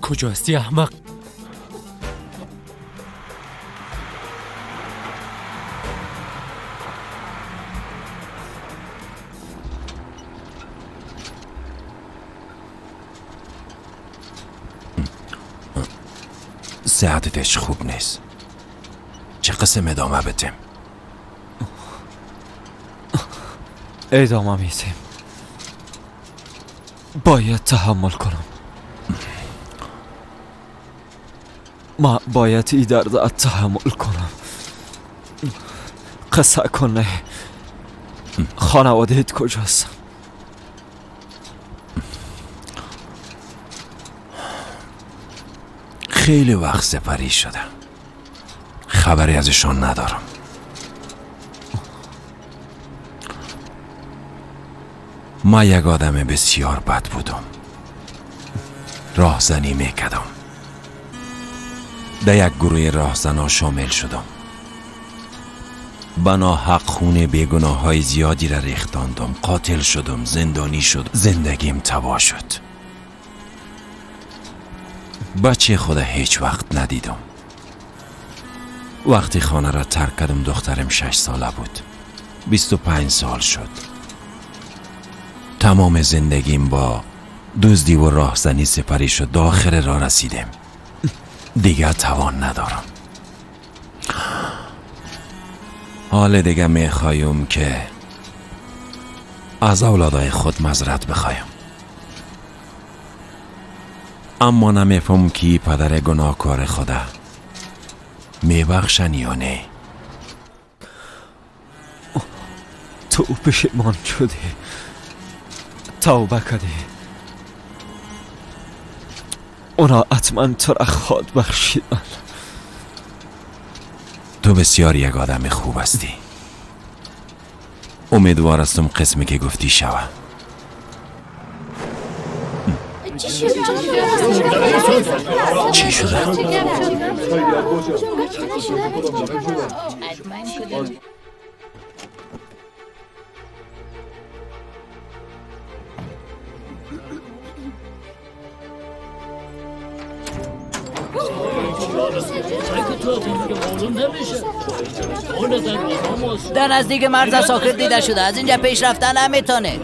کجا هستی احمق؟ صحتش خوب نیست. چه قسم ادامه بدیم؟ ادامه میدیم. باید تحمل کنم. ما باید ای درد تحمل کنم. قصه کنه. خانواده ایت کجاست؟ خیلی وقت سپری شده، خبری ازشان ندارم. ما یک آدم بسیار بد بودم. راهزنی میکردم. در یک گروه راهزنا شامل شدم. بنا حق خون بیگناه های زیادی را ریختاندم. قاتل شدم، زندانی شد، زندگیم تباه شد. بچه خود هیچ وقت ندیدم. وقتی خانه را ترک کردم دخترم 6 ساله بود. 25 سال شد. تمام زندگیم با دزدی و راهزنی سپری شد. آخر را رسیدم. دیگر توان ندارم. حال دیگه میخوایم که از اولادای خود معذرت بخوایم، اما نمیفهم که پدر گناهکار خدا میبخشن یا نه. تو پشیمان شدی، توبه کردی، اونا حتما تو را خود بخشیدن. تو بسیار یک آدم خوب هستی. امیدوار هستم قسمی که گفتی شوه. چی شده؟ در نزدیک مرز ساکت دیده شده. از اینجا پیش رفتن نمیتونه.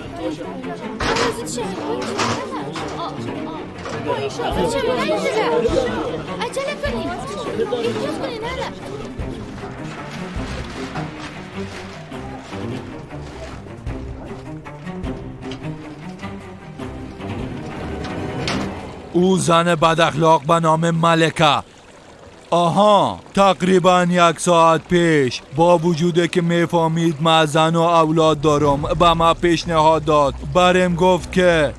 او زن بد اخلاق به نام ملکه. آها، تقریبا 1 ساعت پیش با وجود که میفهمید من زن و اولاد دارم به ما پیشنهاد داد. برم گفت که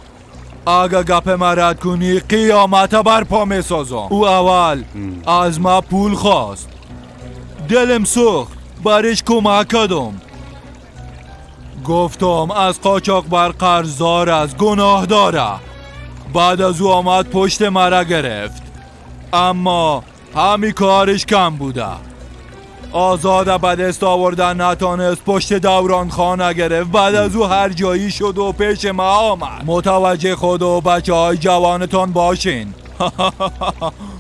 اگه گپ ما رد کنی قیامت برپا میسازم. او اول از ما پول خواست. دلم سوخت، برش کمک کردم. گفتم از قاچاق بر قرضدار است، گناه داره. بعد از او آمد پشت مرا گرفت، اما همین کارش کم بوده. آزاد به دست آوردن نتانست، پشت دوران خانه گرفت. بعد از او هر جایی شد و پیش ما آمد. متوجه خود و بچه های جوانتان باشین.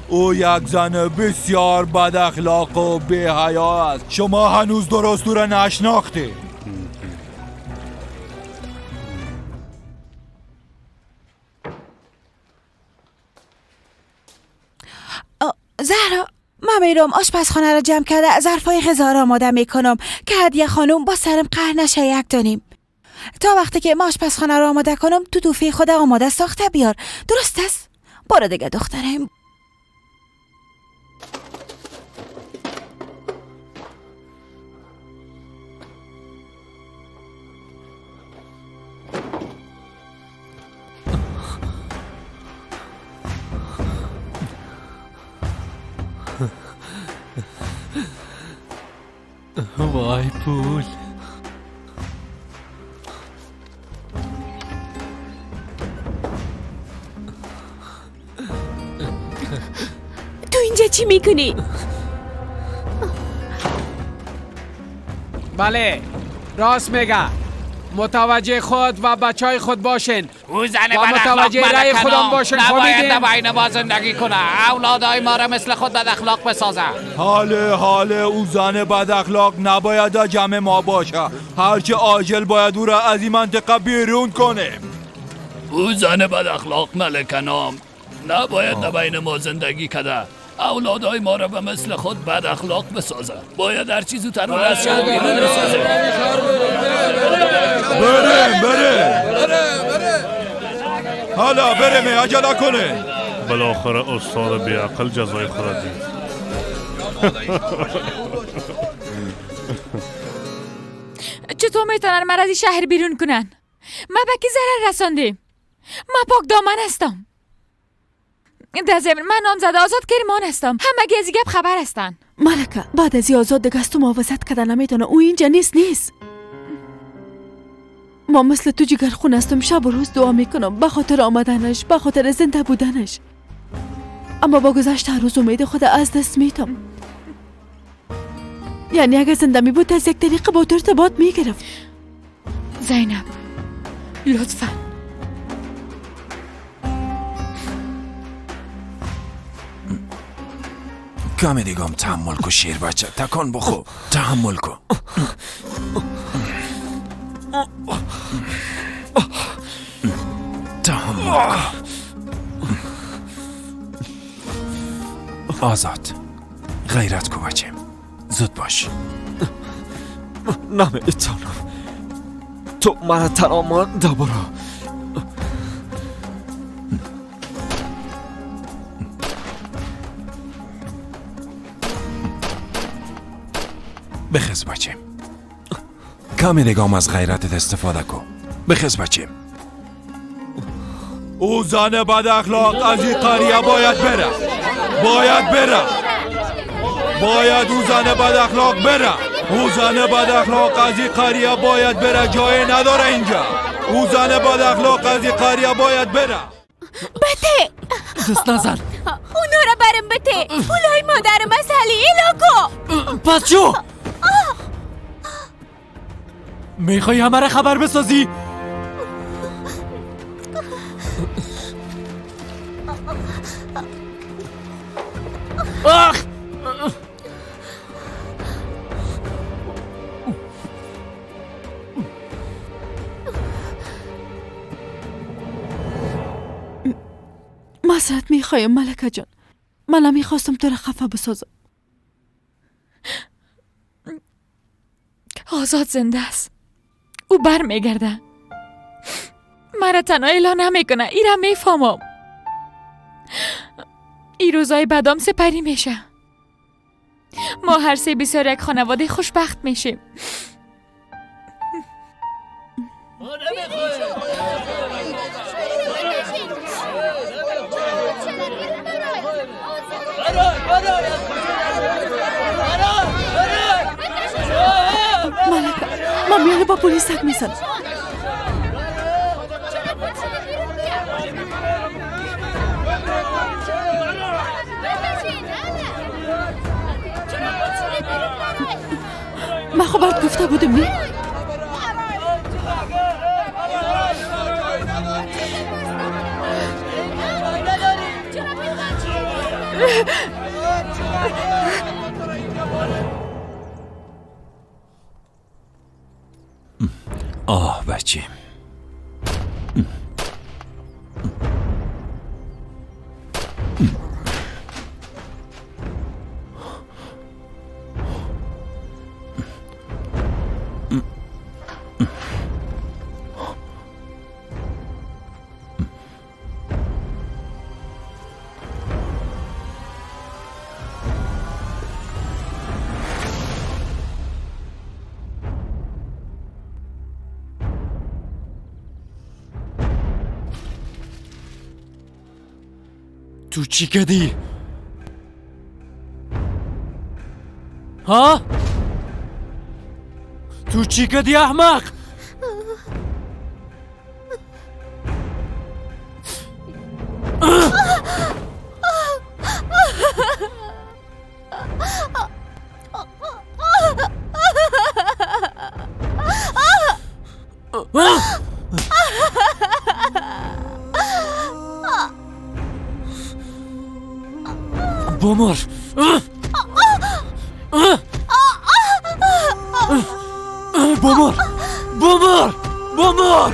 او یک زن بسیار بد اخلاق و بی حیا است. شما هنوز درست او را نشناختید. زهرا، من میرم آشپزخانه را جمع کرده ظرفای غذا را آماده میکنم که هدیه خانم با سرم قهر نشه. یک دانیم تا وقتی که ما آشپزخانه را آماده کنم تو توفی خود آماده ساخته بیار. درست است؟ برو دیگه دخترم. وای پول. تو اینجا چی میکنی؟ بله راست میگه. متوجه خود و بچهای خود باشین. او زن و متوجه رأی خودم باشین. نباید بین ما زندگی کنه. اولادای ما را مثل خود بد اخلاق بسازه. حاله او زن بد اخلاق نباید در جمع ما باشه. هرچه عاجل باید او را از این منطقه بیرون کنیم. او زن بد اخلاق ملکه نام نباید در بین ما زندگی کنه. اولادای ما را به مثل خود بد اخلاق بسازه. باید هر چیز زودتر او را از شهر بیرون بسازه. حالا بریم، عجله کنه. بالاخره استاد بیعقل جزای خود دید. چطور میتونن مرا از شهر بیرون کنن؟ ما به کی ضرر رساندیم؟ ما پاک دامن هستم. در ضمن من نامزد آزاد کرمان هستم. همگی از گپ خبر هستن. ملکه بعد از آزاد دیگه از تو محافظت کردن نمیتونه. او اینجا نیست. ما مثل تو جگرخون هستم، شب و روز دعا میکنم به خاطر آمدنش، به خاطر زنده بودنش. اما با گذشت هر روز امید خود از دست میتم. یعنی اگر زنده می بود از یک طریق با تو ارتباط میگرفت. زینب لطفا. کمی دیگم تحمل کن شیر بچه، تکان بخو، تحمل کن. تحمل کن. آزاد غیرت کو بچه، زود باش. نمیتونم، تو مرا تنها مانده برو. بخز بچه، کمی دیگه از غیرتت استفاده کن. بخز بچه. او زن بد اخلاق از این قریه باید بره، باید بره، باید او زن بد اخلاق بره. او زن بد اخلاق از این قریه باید بره، جای نداره اینجا. او زن بد اخلاق از این قریه باید بره. بته دست نزن. اونا را برم بته. پولای مادرم از ایلاکو. پس چو میخوای همه را خبر بسازی؟ آخ معذرت میخوایم ملکه جان، من نمیخواستم تو را خفه بسازم. آزاد زنده است، او بر میگرده، مرا تنها اعلا نمیکنه. ایرا میفهمم. ای روزای بدام سپری میشه. ما هر سه بسیار یک خانواده خوشبخت میشیم. ملکه من میانه با پلیس سگ میزنم. من خب برات گفته بودم نه؟ آه بچه، تو چی کردی؟ ها؟ تو چی کردی احمق؟ بمر. بمر بمر بمر.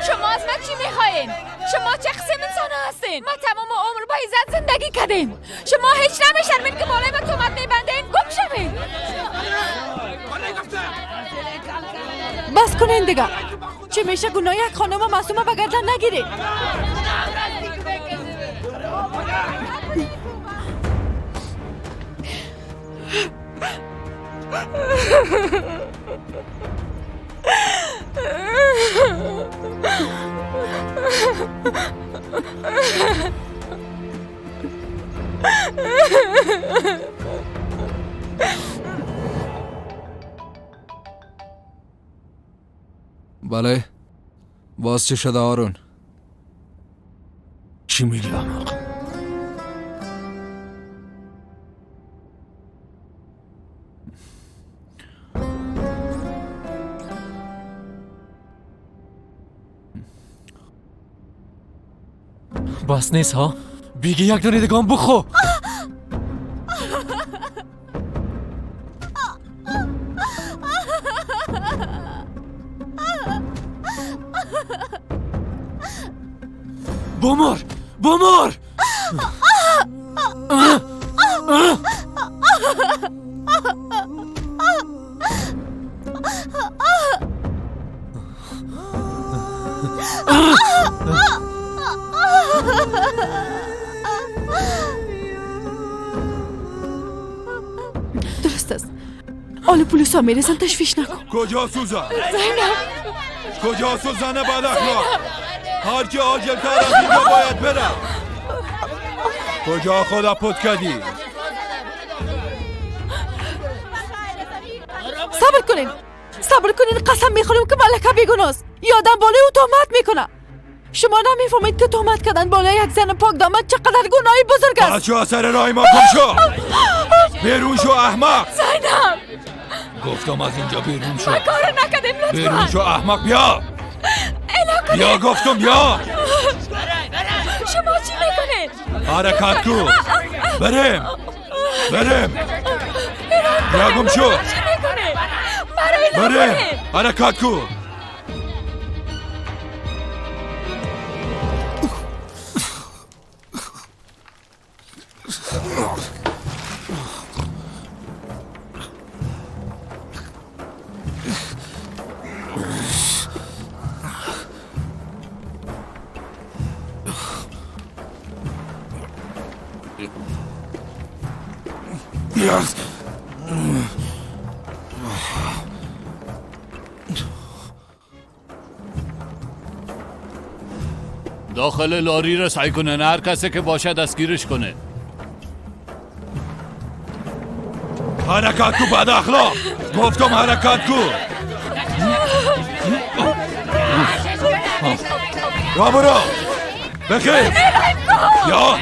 شما از من چی میخواین؟ شما چه قسم انسان هستین؟ میکنین؟ ما تمام عمر با عزت زندگی کردیم. شما هیچ نمیشرمین که بالای ما تهمت میبندین؟ گم شوین. بس کنین دیگه. چه میشه گناه یک خانم معصومه به گردن نگیرین. بله، باز چه شده هارون؟ چی میگی احمق؟ بس نیست ها؟ بیگی یک دانه دیگه هم بخو. بمر بمر. درست است. حالا پلیس ها میرسن، تشویش نکن. کجا سوزان؟ زینب کجا سوزن بد اخلاق؟ هر کی عاجل‌تر از اینجا باید برم. کجا خدا پت کردی؟ صبر کنین، صبر کنین، قسم میخورم که ملکه بیگناست. یادم بالای او تهمت میکنه. شما نمیفهمید که تهمت کردن بالای یک زن پاک دامن چقدر گناهی بزرگ است. بچه از سر راه ما گم شو، بیرون شو احمق. زینب گفتم از اینجا بیرون شو. ما کارو نکردیم، لطفا بیرون شو احمق. بیا بیا گفتم بیا. شما چی میکنید؟ حرکت کو. بریم بریم. بیا گم شو. چی میکنید؟ بریم حرکت کو. داخل لاری را سعی کنه، نه هر کسی که باشه دستگیرش کنه. حرکت کو بد اخلاق. گفتم حرکت کو. را برو بخیر. یا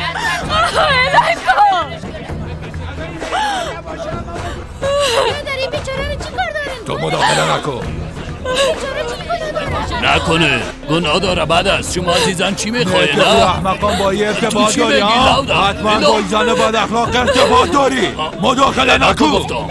تو مداخله نکن. نکنه گناه داره بعد است. شما عزیزان چی میخواهید؟ نه احمقان با یه ارتباط داری؟ حتما با زن بد اخلاق ارتباط داری. مداخله نکن.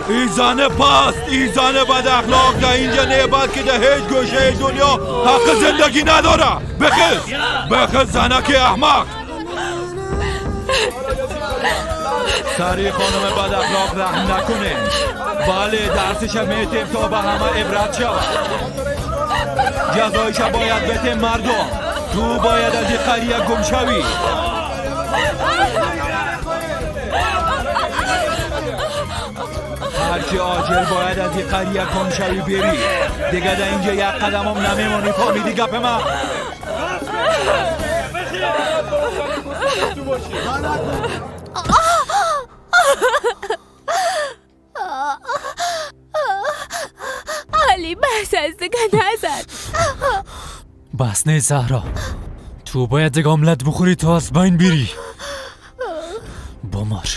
این زن پست، این زن بد اخلاق در اینجا نه بلکه در هیچ گوشه دنیا حق زندگی نداره. بخیز بخیز زنک احمق. سری خانم بد اخلاق رحم نکنه. بله درسش میتیم تا به همه عبرت شود. جزایش باید بتیم مردم. تو باید از این قریه گم شوی. هرچی عاجل باید از این قریه گم شوی بری. دیگه در اینجا یک قدم هم نمیمونی. فهمیدی گپ من؟ علی بس از دیگه نزد. بس نه زهرا، تو باید دیگه املت بخوری تا از بین بری. بمار.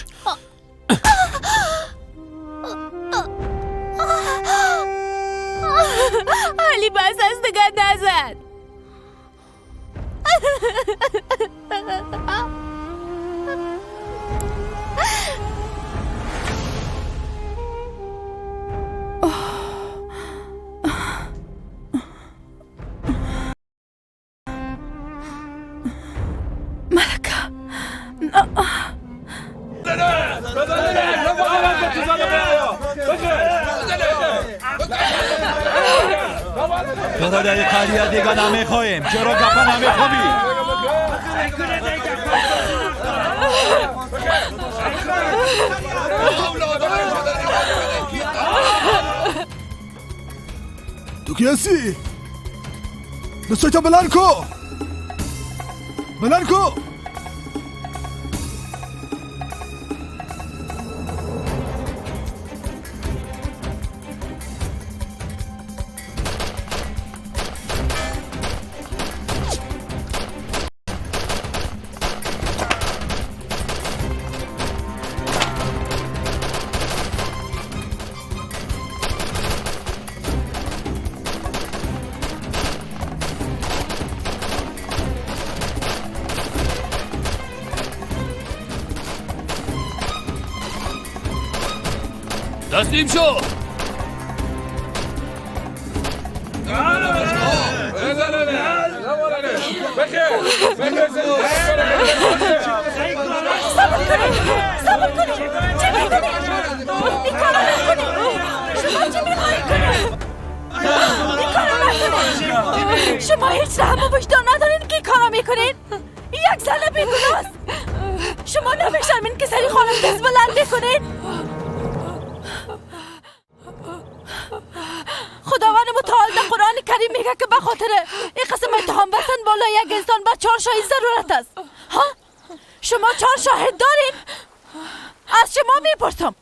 علی بس از دیگه نزد. تو را در این قریه دیگه نمیخواهیم. چرا گپا نمیخوابی؟ تو کی هستی؟ دستایتا بلند کو، بلند کو. تسلیم شو. صبر کنید، صبر کنید. چه میکنید؟ این کارا نکنید. شما چه میخواهید کنید؟ این کارا نکنید. شما هیچ رحم و وجدان ندارین که این کارا میکنین. یک زن بیگناه است. شما نمیشرمین که سری خانم دست بلند میکنین؟ خداوند متعال در قرآن کریم میگه که به خاطر این قسم اتهام بستن بالا یک انسان با 4 شاهد ضرورت است. ها؟ شما 4 شاهد دارین؟ از شما میپرسم،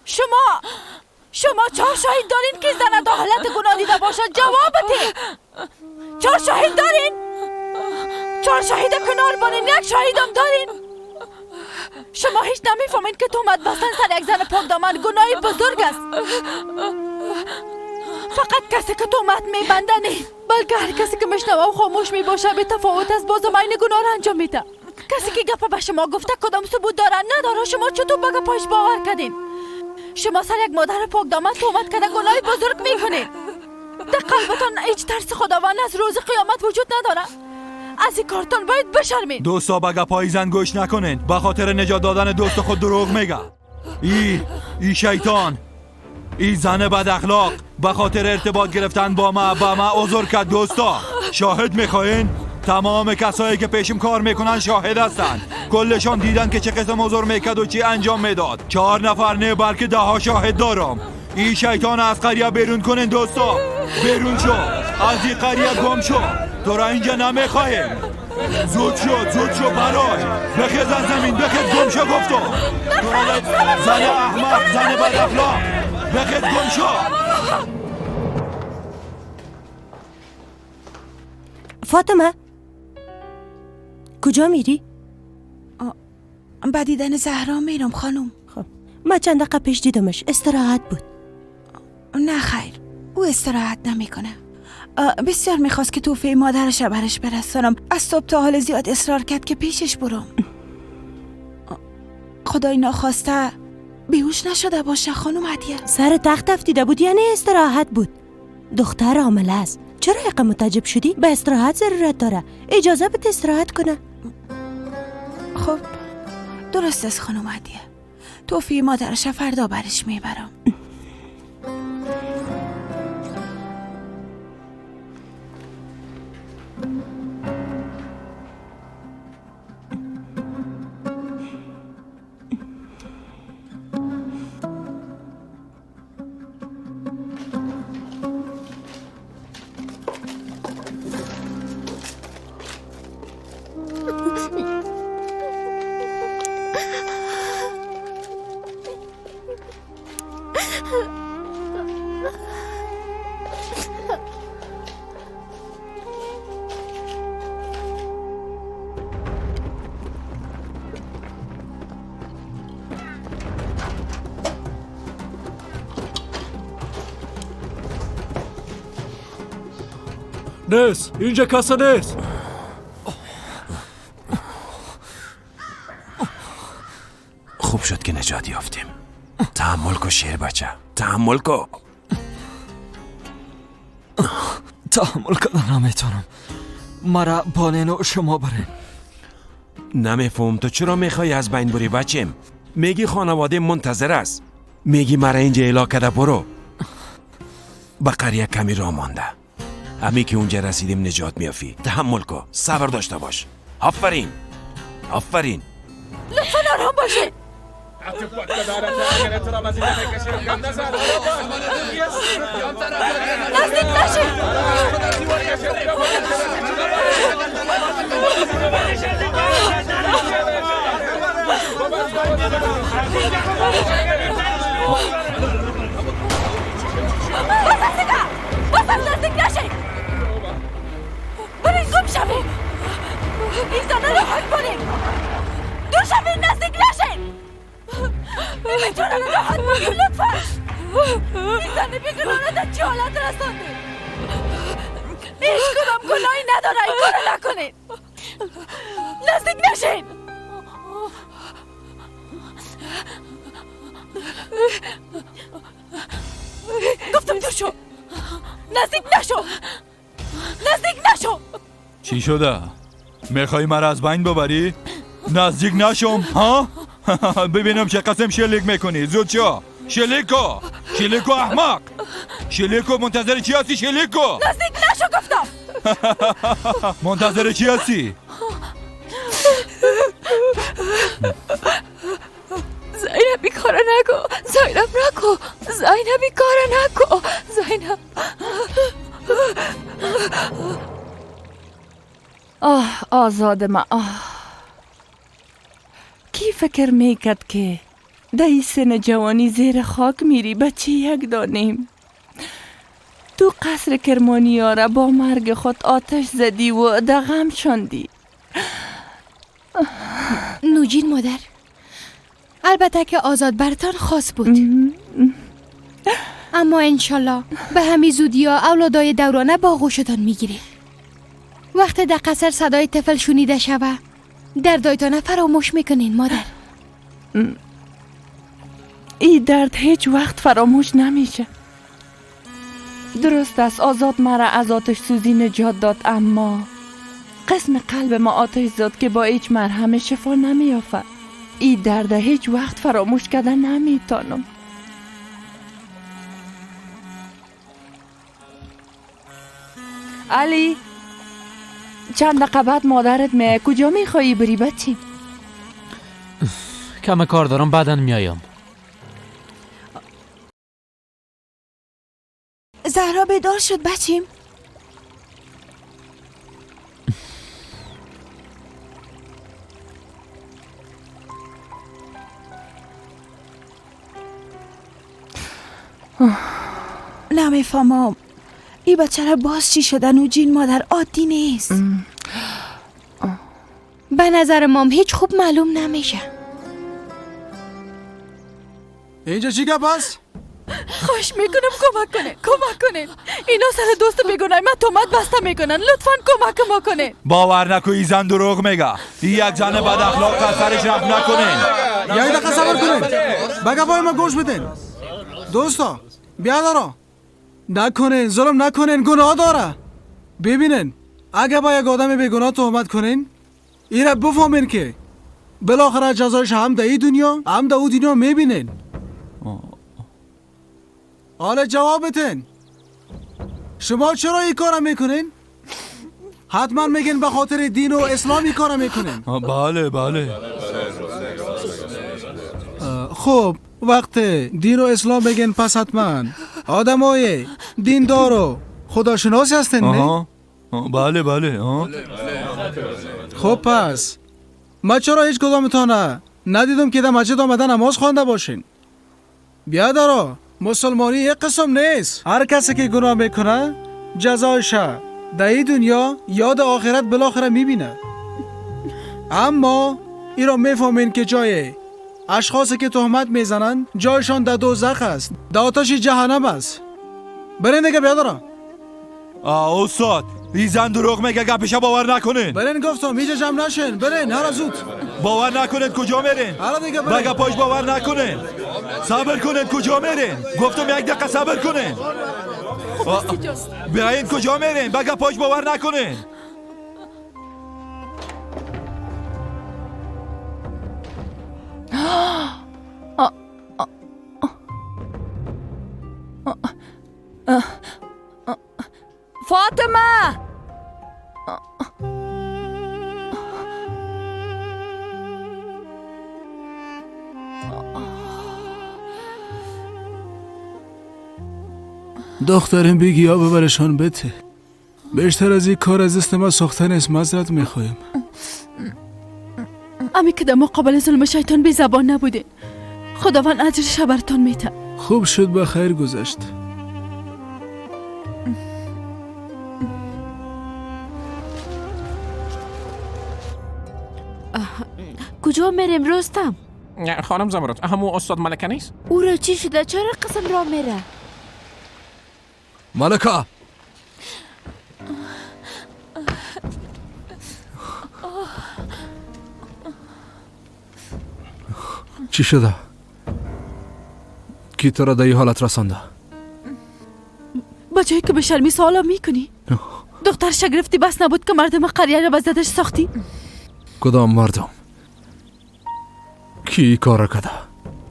شما 4 شاهد دارین که زن در حالت گناه دیده باشه؟ جواب بده. 4 شاهد دارین؟ 4 شاهد کنار بانین، 1 شاهد هم دارین؟ شما هیچ نمیفهمین که تهمت بستن سر یک زن پاک دامن گناهی بزرگ است. فقط کسی که تهمت میبنده نه، بلکه هر کسی که میشنوه و خاموش میباشه به تفاوت از بازم عین گناه را انجام میده. کسی که گپ به شما گفته کدام ثبوت داره نداره، شما چطور به گپاش باور کردین؟ شما سر یک مادر پاک دامن تهمت کرده گناه بزرگ میکنین. در قلبتان هیچ ترس خداوند از روز قیامت وجود نداره. از این کارتان باید بشرمین. دوستا به گپای زن گوش نکنین. به خاطر نجات دادن دوست خود دروغ میگه. ای شیطان، ای زن بد اخلاق، به خاطر ارتباط گرفتن با ما با ما عذر کرد. دوستا شاهد میخواین؟ تمام کسایی که پیشم کار میکنن شاهد هستن. کلشان دیدن که چه قسم عذر میکرد و چی انجام میداد. 4 نفر نه بلکه 10 شاهد دارم. این شیطان از قریه بیرون کنین دوستا. بیرون شو، از این قریه گم شو. تو را اینجا نمیخواهیم. زود شو، زود شو برای بخیز از زمین، بخیز گم شو گفتم. تو را زن احمق، زن بد اخلاق، بخیز گم شو. فاطمه کجا میری؟ به دیدن زهرا میرم خانم. خب من چند دقیقه پیش دیدمش، استراحت بود. نه خیر، او استراحت نمیکنه. بسیار میخواست که توفیه مادرش برش برسانم. از صبح تا حال زیاد اصرار کرد که پیشش برم. خدای ناخواسته بیهوش نشده باشه خانم هدیه. سر تخت افتیده بود یعنی استراحت بود. دختر عامله است. چرا یقه متعجب شدی؟ به استراحت ضرورت داره. اجازه بده استراحت کنه. خب درست است خانم هدیه. توفیه مادرش فردا برش میبرم. نیست، اینجا کسی نیست. خوب شد که نجات یافتیم. تحمل کن شیر بچه، تحمل کن. تحمل کردن نمیتونم. مرا بالین شما برین. نمیفهم تو چرا میخوای از بین بری بچم؟ میگی خانواده منتظر است، میگی مرا اینجا اعلا کده برو. به قریه کمی راه مانده. همی که اونجا رسیدیم نجات میافی. تحمل کن، صبر داشته باش. آفرین آفرین. لطفا آرام باشه. نزدیک نشه. بازم نزدیک نشه. برین گم شوین. این زنه رو حل کنین. دور شوین، نزدیک نشین. این بیچاره رو راحت بگیر لطفا. این زن بیگناه در چه حالت رسانده؟ هیچ کدام گناهی نداره. این کارو نکنین. نزدیک نشین. گفتم دور شو. نزدیک نشو. نزدیک نشو. چی شده؟ میخوای مرا از بین ببری؟ نزدیک نشم ها؟ ببینم چه قسم شلیک میکنی. زود شو. شلیک کو. شلیک کو احمق. شلیک کو. منتظر چی هستی؟ شلیک کو. نزدیک نشو گفتم. منتظر چی هستی؟ زینب این کارو نکن. زینب نکن. زینب این کارو نکن. زینب. آه آزاد ما، آه کی فکر میکرد که در این سن جوانی زیر خاک میری؟ بچه یک دانیم. تو قصر کرمانی را با مرگ خود آتش زدی و در غم شاندی. نوجین مادر، البته که آزاد برتان خاص بود، اما انشالله به همین زودی ها اولادای دورانه با آغوشتان میگیری. وقتی در قصر صدای طفل شنیده شوه دردایتانه فراموش میکنین مادر. این درد هیچ وقت فراموش نمیشه. درست است آزاد مرا از آتش سوزی نجات داد، اما قسم قلب ما آتش زد که با هیچ مرهم شفا نمیافد. این درد هیچ وقت فراموش کردن نمیتانم. علی چند دقیقه بعد مادرت میایه. کجا میخوایی بری بچی؟ کم کار دارم، بعدا میایم. زهرا بیدار شد بچیم. نمیفهمم ای بچه را باز چی شده؟ نوجین مادر عادی نیست. به نظر مام هیچ خوب معلوم نمیشه. اینجا چی گپ است؟ خواهش میکنم کمک کنه، کمک کنه. اینا سر دوست بیگناه من تهمت بسته میکنن. لطفا کمک ما کنه. باور نکن این زن دروغ میگه. این یک زن بد اخلاق از سرش رفت نکنین. یک دقیقه صبر کنین. به گپای ما گوش بدین. دوستا بیادرا نکنین، ظلم نکنین، گناه داره. ببینین اگه با یک آدم بیگناه تهمت کنین، ایره بفهمین که بالاخره جزایش هم در این دنیا هم در او دنیا میبینین. حالا جوابتین، شما چرا این کارا میکنین؟ حتما میگین به خاطر دین و اسلام این کارا میکنین. بله بله. خب وقت دین و اسلام بگین پس حتما آدمای دیندار و خداشناس هستین نه؟ بله بله. خب پس ما چرا هیچ کدامتان ندیدم که در مسجد آمده نماز خوانده باشین؟ بیادرا مسلمانی یک قسم نیست. هر کسی که گناه میکنه جزایش در این دنیا یا در آخرت بالاخره میبینه. اما این را میفهمین که جای اشخاصی که تهمت میزنن جایشان در دوزخ است، در آتش جهنم است. برین دیگه بیادرا. استاد این زن دروغ میگه، گپش باور نکنین. برین گفتم اینجا جمع نشین، برین هر زود. باور نکنید کجا میرین؟ به گپاش باور نکنین. صبر کنید کجا میرین؟ گفتم یک دقیقه صبر کنین. بیاین کجا میرین؟ به گپاش باور نکنین. فاطمه، دخترم بگی یا ببرشان بته. بیشتر از این کار از دست ما ساخته نیست. معذرت میخوایم. امی که در مقابل ظلم شیطان بی زبان نبودین، خداوند اجرش براتان میته. خوب شد به خیر گذشت. کجا میریم رستم؟ خانم زمرد، همون استاد ملکه نیست؟ او را چی شده؟ چرا قسم را میره؟ ملکه، چی شده؟ کی تو را در این حالت رسانده؟ با جایی که به شرمی سوالا میکنی؟ دختر شگرفتی بس نبود که مردم قریه را به زدش ساختی؟ کدام مردم؟ کی کار کرده؟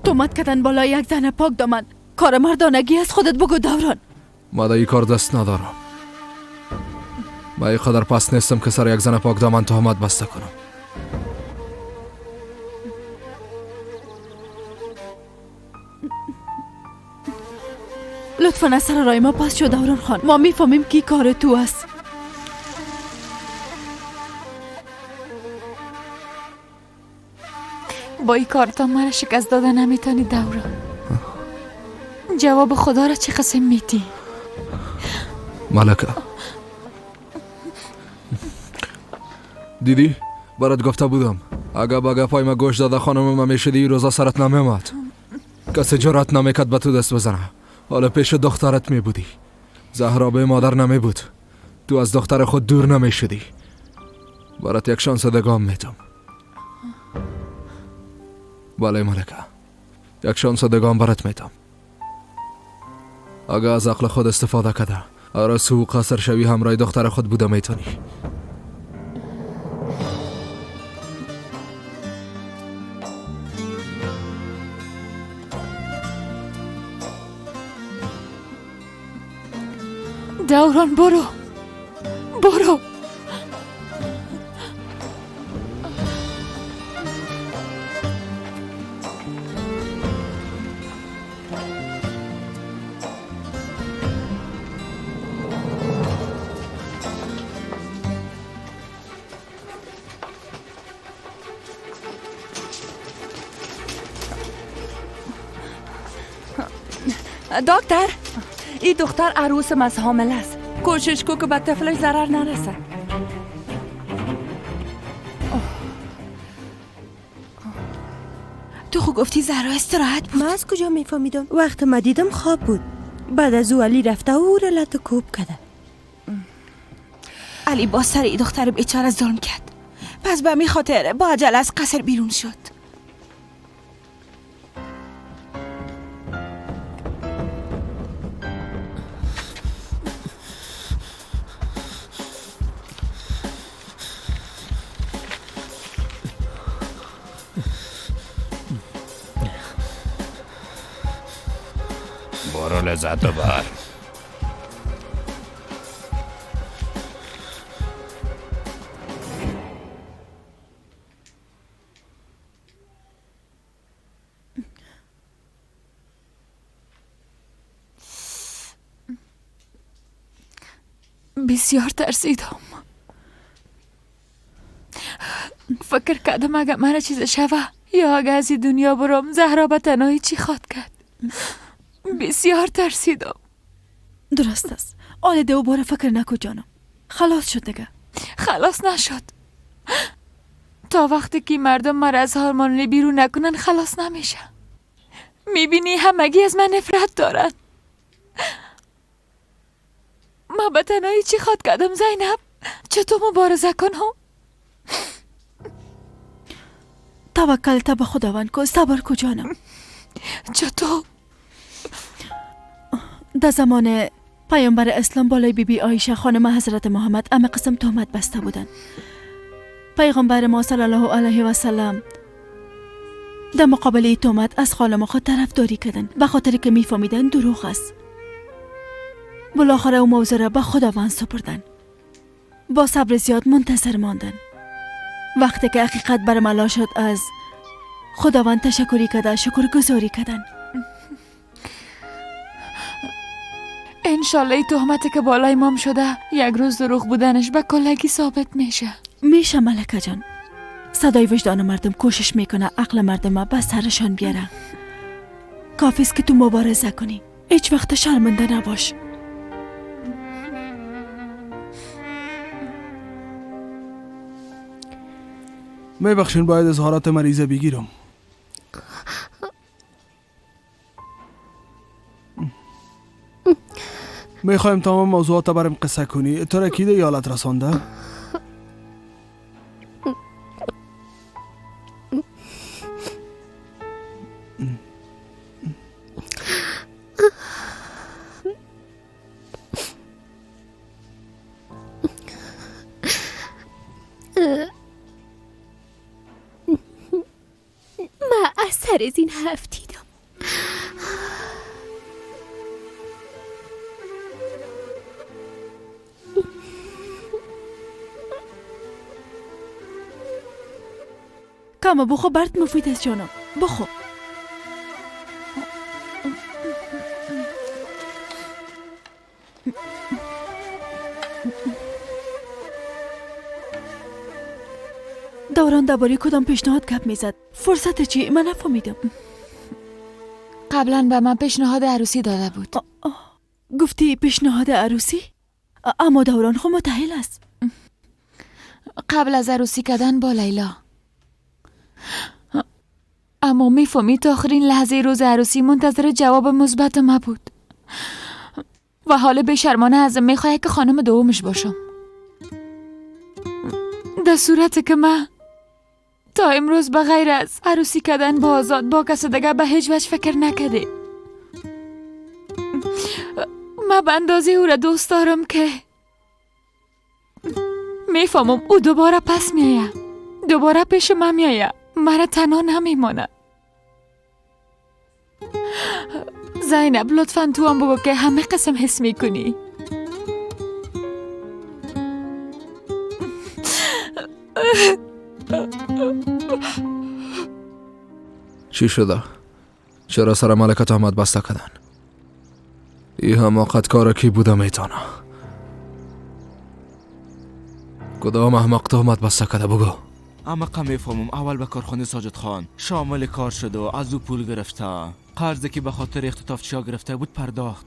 تومت کردن بالای یک زن پاک دامن. کار مردانگی از خودت بگو دوران. ما در این کار دست ندارم. ما اینقدر پس نیستم که سر یک زن پاک دامن تهمت بسته کنم. لطفا از سر رای ما پس شو دوران خان. ما میفهمیم کی کار تو است. با این کارتا مرا شکست داده نمیتونی دوران. جواب خدا را چه قسم میتی؟ ملکه، دیدی؟ برات گفته بودم اگه با گپای ما گوش داده خانم ما میشدی روزا سرت نمیومد. کسی جرأت نمیکرد به تو دست بزنه. حالا پیش دخترت می بودی. زهرا به مادر نمی بود. تو از دختر خود دور نمی شدی. برات یک شانس دیگه میدم. بله ملکه، یک شانس دیگه برات میدم. اگه از عقل خود استفاده کرده آرزو قصر شوی همراه دختر خود بوده میتونی. دوران برو، برو. دکتر، این دختر عروسم از حامله است. کوشش کو که به طفلش ضرر نرسه. تو خو گفتی زهرا استراحت بود. من از کجا میفهمیدم؟ وقت ما دیدم خواب بود. بعد از او علی رفته و او را لط و کوب کرده. علی با سر ای دختر بیچاره ظلم کرد. پس به می خاطر با عجله از قصر بیرون شد. برو لذت ببر. بسیار ترسیدم. فکر کردم اگه مرا چیز شوه یا اگه از این دنیا برم، زهرا به تنهایی چی خواد کرد. بسیار ترسیدم. درست است. آل دوباره فکر نکو جانم. خلاص شد دیگه. خلاص نشد. تا وقتی که مردم مرا از هارمانی بیرون نکنن خلاص نمیشه. میبینی همگی از من نفرت دارن. ما به تنهایی چی خواد کردم زینب؟ چطور مبارزه کنم؟ توکل تا به خداوند کو، صبر کو جانم. چطور؟ در زمان پیامبر اسلام بالای بی بی عایشه خانم حضرت محمد همه قسم تهمت بسته بودند. پیغمبر ما صلی الله علیه و سلم در مقابل تهمت از خانم خود طرفداری کردند، به خاطر که میفهمیدن دروغ است. بالاخره او موضوع را به خداوند سپردن. با صبر زیاد منتظر ماندن. وقتی که حقیقت برملا شد از خداوند تشکری کرده شکرگزاری کردن. انشالله ای تهمت که بالای مام شده یک روز دروغ بودنش به کلگی ثابت میشه. میشه ملکه جان. صدای وجدان مردم کوشش میکنه عقل مردم به سرشان بیاره. کافیست که تو مبارزه کنی. هیچ وقت شرمنده نباش. میبخشین باید اظهارات مریضه بگیرم. میخوایم تمام موضوعات برام قصه کنی. تو را کی ده ایالت رسانده؟ ما از سر زین افتیدم. کاما بخو برات مفید است جانم، بخو. دوران درباره کدام پیشنهاد گپ میزد؟ فرصت چی؟ من نفهمیدم. قبلا به من پیشنهاد عروسی داده بود. گفتی پیشنهاد عروسی؟ اما دوران خو متأهل است. قبل از عروسی کردن با لیلا. اما میفهمی تا آخرین لحظه روز عروسی منتظر جواب مثبت ما بود و حال بی‌شرمانه ازم میخواهد که خانم دومش باشم، در صورت که من تا امروز به غیر از عروسی کردن با آزاد با کس دیگه به هیچ وجه فکر نکرده. من به اندازه او را دوست دارم که میفهمم او دوباره پس میآید، دوباره پیش من میآید، مرا تنها نمیمانه. زینب لطفا تو هم بگو که همه قسم حس میکنی. چی شده؟ چرا سر ملکه تهمت بسته کردن؟ ای حماقت کار کی بوده میتانه؟ کدام احمق تهمت بسته کرده بگو؟ اما میفهمم. اول به کارخانه ساجد خان شامل کار شد و از او پول گرفته. قرضی که به خاطر اختطافچیا گرفته بود پرداخت.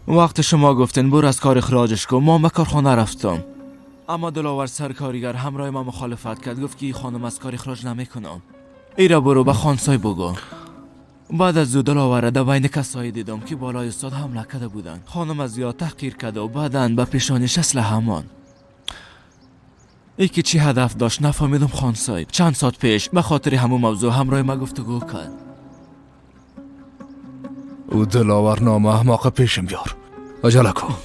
وقت شما گفتن برو از کار اخراجش کن، ما به کارخانه رفتم. اما دلاور سرکارگر همراه ما مخالفت کرد، گفت که این خانم از کار اخراج نمیکنم، ایرا برو به خانسای بگو. بعد از او دلاور در بین کسایی دیدم که بالای استاد حمله کرده بودند. خانم از زیاد تحقیر کرده و بعداً به پیشانیش اسلحه همان. ای که چی هدف داشت نفهمیدم خان صاحب. چند ساعت پیش به خاطر همون موضوع همراه ما گفتگو کرد. او دلاور نام احمق پیشم بیار. عجله کن.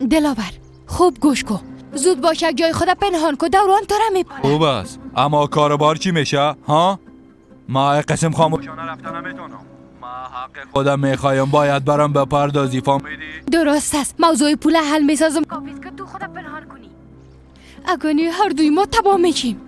دلاور خوب گوش کن. زود باش یک جای خدا پنهان کن، دوران تو را میپره. خوب است، اما کاروبار چی میشه ها؟ ما قسم خاموشانه رفتن نمیتونم. ما حق خودم میخوایم، باید برم بپردازی. فهمیدی؟ درست است، موضوع پول حل میسازم. کافیست که تو خدا پنهان کنی. اگه هر دوی ما تباه میشیم.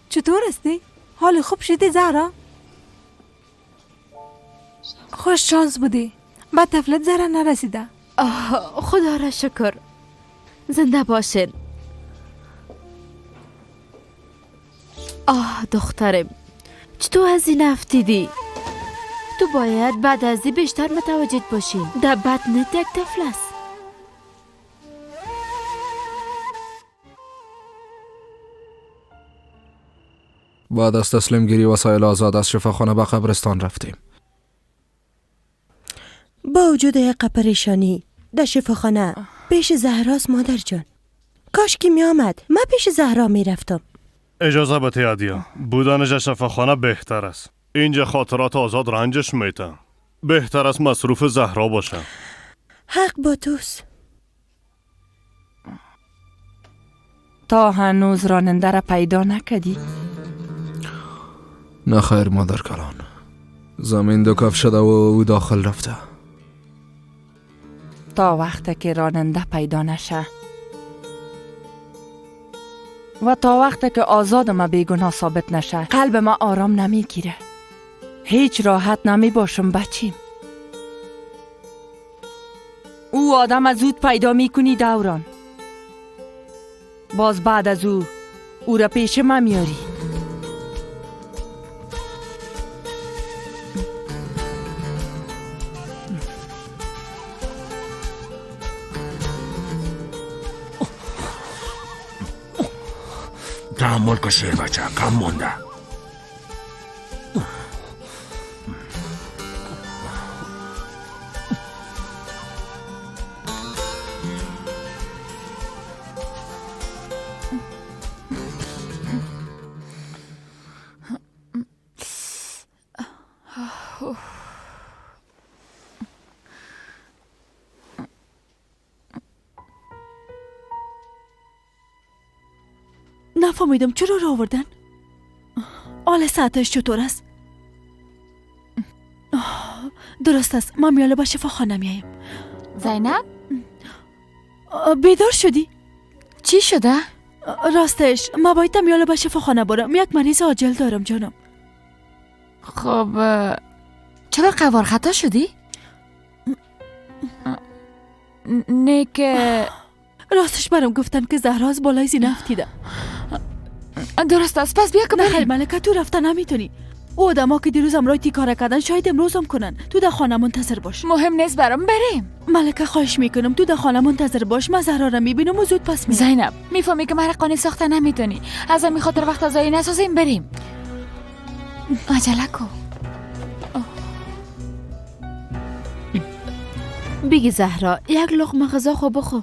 چطور هستی؟ حال خوب شدی زهرا؟ خوش شانس بودی، به طفلت ضرر نرسیده. آه خدا را شکر، زنده باشین. آه دخترم، چطور از این افتیدی؟ تو باید بعد از این بیشتر متوجه باشی. در بطنت یک طفل است. بعد از تسلیم گیری وسایل آزاد از شفاخانه به قبرستان رفتیم. با وجود یک پریشانی در شفاخانه پیش زهراست مادر جان. کاش که می آمد، من پیش زهرا می رفتم. اجازه بده عدیا، بودنش در شفاخانه بهتر است. اینجا خاطرات آزاد رنجش میته. بهتر است مصروف زهرا باشه. حق با توست. تا هنوز راننده را پیدا نکدی؟ نه خیر مادر کلان، زمین دو کف شده و او داخل رفته. تا وقت که راننده پیدا نشه و تا وقت که آزاد ما بیگناه ثابت نشه قلب ما آرام نمیگیره. هیچ راحت نمی باشم بچیم. او آدم زود پیدا میکنی دوران. باز بعد از او را پیش ما میاری. تحمل که شیر بچه کم مونده. نفهمیدم چرا را آوردن؟ حال ساعتش چطور است؟ درست است، ما میاله با شفاخانه میایم. زینب؟ بیدار شدی؟ چی شده؟ راستش ما باید میاله با شفاخانه برم، یک مریض عاجل دارم جانم. خب چرا قوار خطا شدی؟ نه که راستش برام گفتن که زهرا از بالای زینه افتیده. درست است، پس بیا که بریم. نه ملکه، تو رفته نمیتونی. او آدما که دیروز همراه تی کار کردن شاید امروز هم کنن. تو در خانه منتظر باش. مهم نیست برام، بریم. ملکه خواهش میکنم تو در خانه منتظر باش، من زهرا را میبینم و زود پس میام. زینب میفهمی که مرا قانع ساخته نمیتونی، از همین خاطر وقت ضایع نسازیم، بریم. عجله کو. بگی زهرا یک لقمه غذا خو بخو.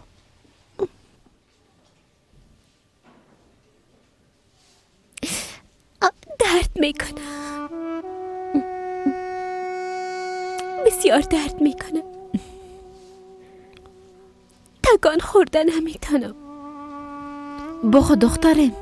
درد میکنه، بسیار درد میکنه. تکان خوردن نمیتونم. بخو دخترم.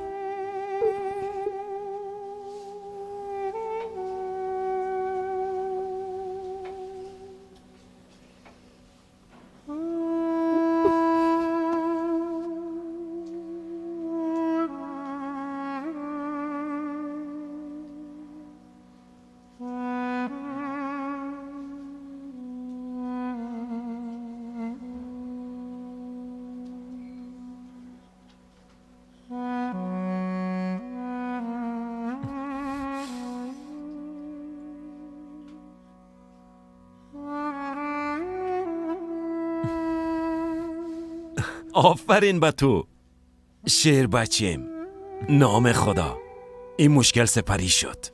آفرین به تو شیر بچیم. نام خدا این مشکل سپری شد.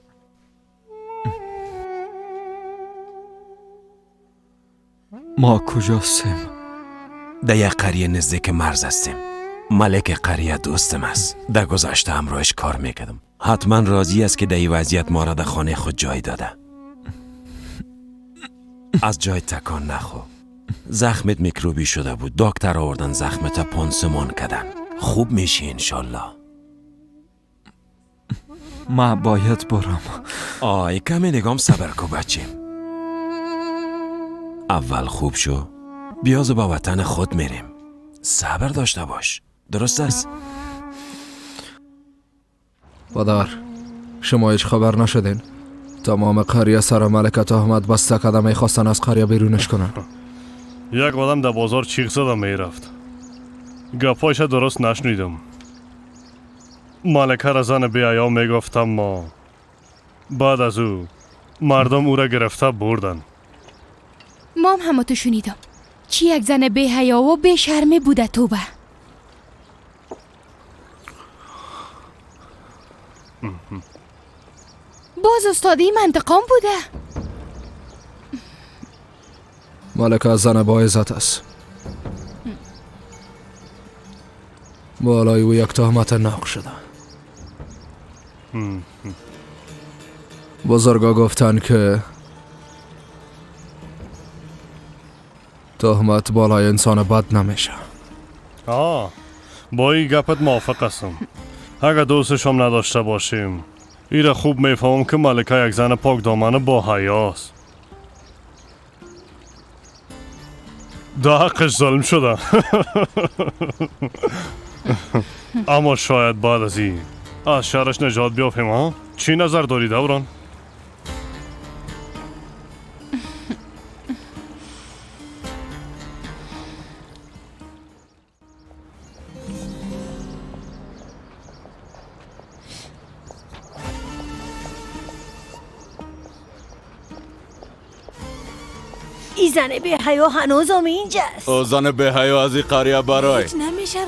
ما کجاستیم؟ در یک قریه نزدیک مرز هستیم. ملک قریه دوستم است. در گذشته همراهش کار میکردم. حتما راضی است که در این وضعیت ما را در خانه خود جای داده. از جای تکان نخو. زخمت میکروبی شده بود. دکتر آوردن زخمت پانسمان کردن. خوب میشی انشالله. ما باید برم. آی کمی نگام صبر کو بچیم. اول خوب شو، بیاز با وطن خود میریم. صبر داشته باش. درست است؟ پدر شما هیچ خبر نشدین؟ تمام قریه سر ملکه تهمت بسته کده میخواستن از قریه بیرونش کنن. یک آدم در بازار چیغ زده میرفت. گپایش درست نشنیدم. ملکه را زن بی حیا میگفتم ما. بعد از او مردم او را گرفته بردن. مام همه تو شنیدم. چی یک زن بی حیا و بی شرمی بوده توبه. باز استادی منطقام بوده. ملکه زن با عزت است. بالای او یک تهمت ناق شده. بزرگا گفتن که تهمت بالای انسان بد نمیشه. آه، با این گپت موافق هستم. اگر دوستشم نداشته باشیم، ایره خوب میفهمم که ملکه یک زن پاک دامن با حیاست. ده حقش ظلم شده. اما شاید بعد از این از شرش نجات بیافیم. ها؟ چی نظر داری دوران؟ ای زن بی حیا هنوزم اینجاست. او زن بی حیا از این قریه برای هیچ نمیشرمه.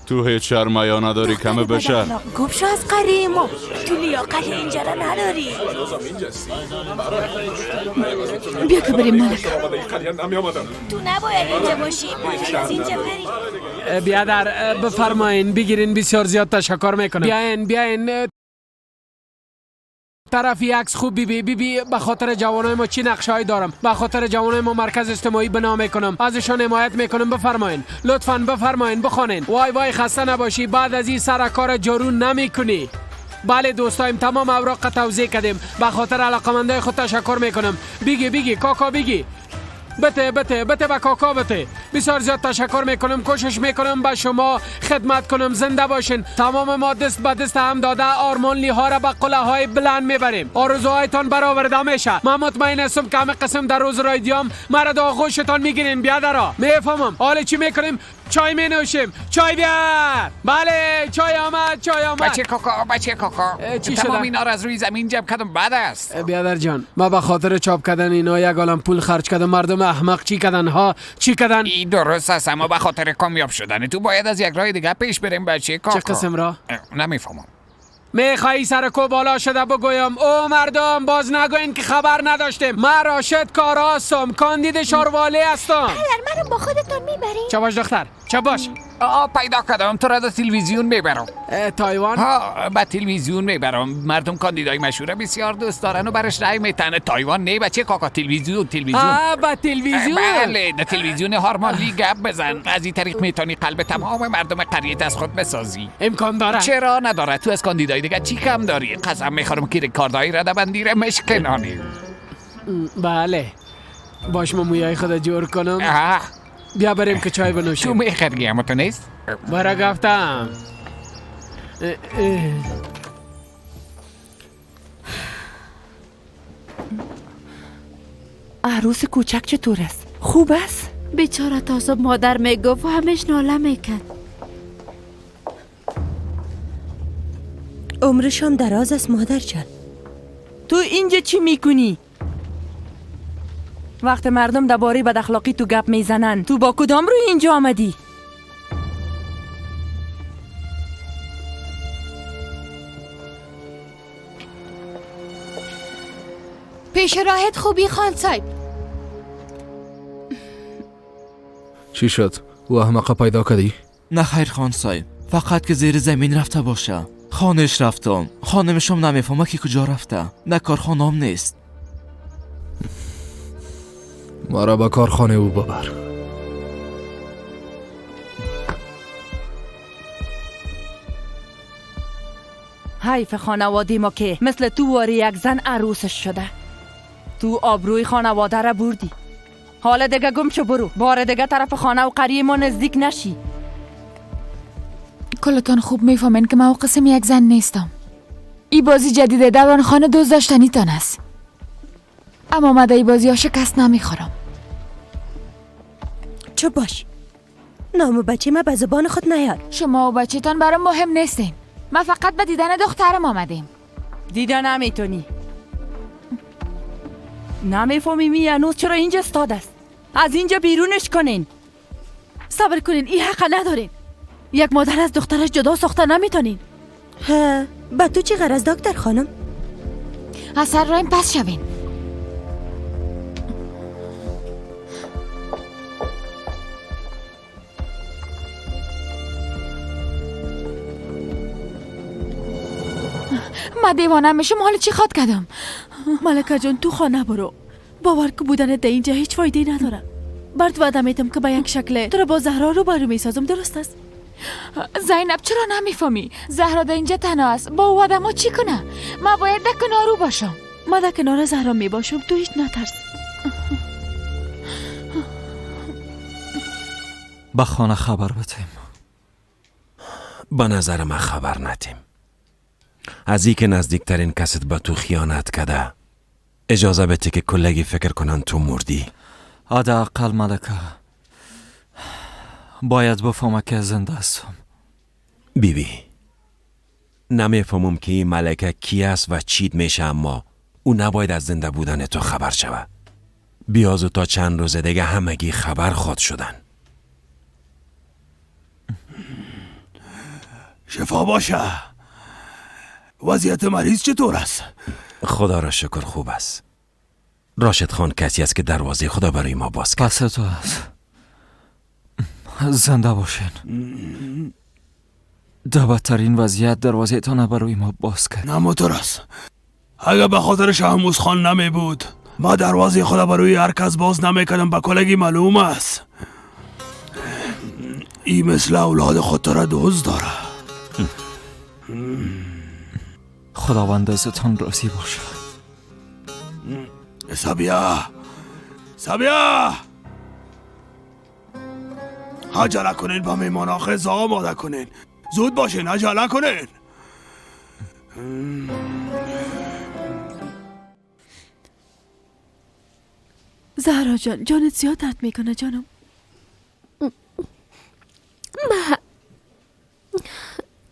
تو هیچ شرم حیا نداری کمه بشر. گم شو از قریه ما، تو لیاقت اینجا را نداری. بیا که بریم ملکه. تو نباید اینجا باشی، باید از اینجا بری. بیادر بفرمایین بگیرین، بسیار زیاد تشکر میکنم. بیاین بیاین طرف عکس خوب بی بی بی. به خاطر جوانای ما چی نقشه دارم، به خاطر جوانای ما مرکز اجتماعی بنا میکنم، ازشان حمایت میکنم. بفرمایین لطفاً بفرمایین بخوانین. وای وای خسته نباشی، بعد از این سر کار جارو نمیکنی. بله دوستایم تمام اوراق توزیع کردیم، به خاطر علاقمندای خود تشکر میکنم. بیگی بیگی کاکا بیگی، بته بته بته به کاکا بته. بسیار زیاد تشکر میکنم، کوشش میکنم به شما خدمت کنم. زنده باشین. تمام ما دست به دست هم داده آرمان لیها را به قله های بلند میبریم. آرزوهایتان برآورده میشه. من مطمئن هستم که همه قسم در روز رایدیام مرا در آغوشتان میگیرین. بیادرا میفهمم. حالا چی میکنیم؟ چای می نوشیم. چای بیار. بله چای آمد، چای آمد. بچه کاکا، بچه کاکا، تمام اینا را از روی زمین جمع کردم بد است. بیادر جان، ما به خاطر چاپ کردن اینا یک عالم پول خرج کردم. مردم احمق چی کردن ها؟ چی کردن؟ این درست است، اما به خاطر کامیاب شدن تو باید از یک راه دیگه پیش بریم بچه کاکا. چه قسم راه؟ نمیفهمم. میخوایی سر کو بالا شده بگویم او مردم باز نگوین که خبر نداشتیم. من راشد کارا هستم، کاندید شاروالی هستم. پدر منو با خودتون میبرین؟ چه باش دختر، چه باش. پیدا کردم، تو را در تلویزیون میبرم. تایوان؟ ها، به تلویزیون میبرم. مردم کاندیدای مشهور بسیار دوست دارن و برش رای میتن. تایوان نه بچه کاکا، تلویزیون تلویزیون. به تلویزیون؟ بله، در تلویزیون هارمانلی گپ بزن. از این طریق میتونی قلب تمام مردم قریه از خود بسازی. امکان داره؟ چرا نداره؟ تو از کاندیدای دیگه چی کم داری؟ قسم میخورم که رکاردهای ردبندی را مشکنانی. بله باش، ما مویای خود جور کنم. بیا بریم که چای بنوشیم. تو میخری اما تو نیست؟ برا گفتم. عروس کوچک چطور است؟ خوب است؟ بیچاره تا صبح مادر میگفت و همیش ناله میکرد. عمرشم دراز است مادر جان. تو اینجا چی میکنی؟ وقت مردم درباره بد اخلاقی تو گپ میزنن، تو با کدام روی اینجا آمدی؟ پیش راهت خوبی خان صاحب. چی شد؟ او احمقه پیدا کردی؟ نه خیر خان صاحب، فقط که زیر زمین رفته باشه. خانهش رفتم، خانمشم نمیفهمه که کجا رفته. نه کارخانه‌ام نیست. ما را به کارخانه او ببر. حیف خانواده ما که مثل تو واری یک زن عروسش شده. تو آبروی خانواده را بردی. حالا دیگه گم شو برو. بار دیگه طرف خانه و قریه ما نزدیک نشی. کلتان خوب میفهمین که من قسم یک زن نیستم. ای بازی جدید دوران خانه دوست داشتنیتان است. اما من در ای بازی ها شکست نمیخورم. چه باش، نام بچه ما به زبان خود نیار. شما و بچه تان برام مهم نیستین. من فقط به دیدن دخترم آمدیم. دیدن نمیتونی. نمیفهمی می هنوز چرا اینجا استاد است. از اینجا بیرونش کنین. صبر کنین، این حق ندارین. یک مادر از دخترش جدا ساخته نمیتونین. ها، با تو چه غرض دکتر خانم؟ از سر رایم پس شوین. من دیوانه میشم. حالا چی خواد کردم؟ ملکه جان تو خانه برو. باور که بودن در اینجا هیچ فایده نداره. برات وعده میتم که به یک شکل تو را با زهرا روبرو میسازم. درست است؟ زینب چرا نمیفهمی؟ زهرا در اینجا تنها است. با او آدم‌ها چی کنه؟ من باید در کنار او باشم. من در کنار زهرا میباشم، تو هیچ نترس. به خانه خبر بدیم. به نظر من خبر ندیم. از ای که نزدیکترین کست به تو خیانت کده اجازه بده که کلگی فکر کنن تو مردی. حداقل ملکه باید بفهمه که زنده هستم. بی بی نمیفهمم که این ملکه کی است و چید میشه، اما او نباید از زنده بودن تو خبر شوه. بیازو تا چند روز دیگه همگی خبر خواد شدن. شفا باشه. وضعیت مریض چطور است؟ خدا را شکر خوب است. راشد خان کسی است که دروازه خدا برای ما باز کرد. پس تو است. زنده باشین. در بدترین وضعیت دروازه تان برای ما باز کرد. نه موتور است. اگر به خاطر شهموز خان نمی بود ما دروازه خدا برای هر کس باز نمی کردم. به کلگی معلوم است این مثل اولاد خود را دوست داره. خداوند ازتان راضی باشه. سبیا سبیا عجله کنین، با میمان غذا آماده کنین. زود باشین، عجله کنین. زهرا جان، جانت زیاد درد میکنه جانم. ما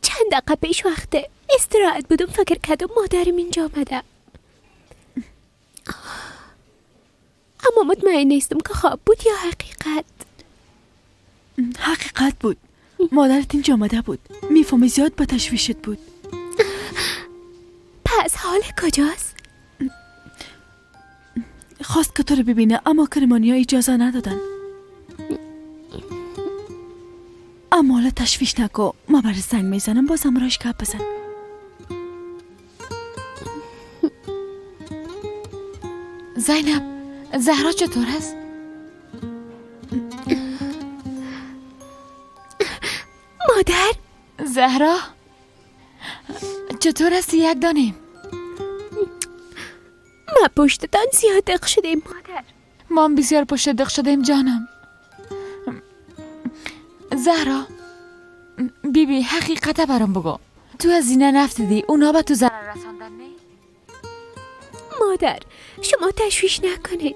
چند دقیقه پیش وقت استراحت بودم فکر کردم مادرم اینجا آمده، اما مطمئن نیستم که خواب بود یا حقیقت. حقیقت بود. مادرت اینجا آمده بود. میفهمی زیاد به تشویشت بود. پس حال کجاست؟ خواست که تو رو ببینه اما کرمانیا اجازه ندادن. اما حالا تشویش نکن، ما برای زنگ میزنم بازم راش گپ بزن. زینب، زهرا چطور است؟ مادر؟ زهرا چطور است؟ یک دانیم ما پشتتان زیاد دق شدیم مادر. ما هم بسیار پشت دق شدیم جانم. زهرا بی بی حقیقت برام بگو، تو از اینه نفتیدی اونا به تو ضرر رساندن نه؟ مادر شما تشویش نکنید،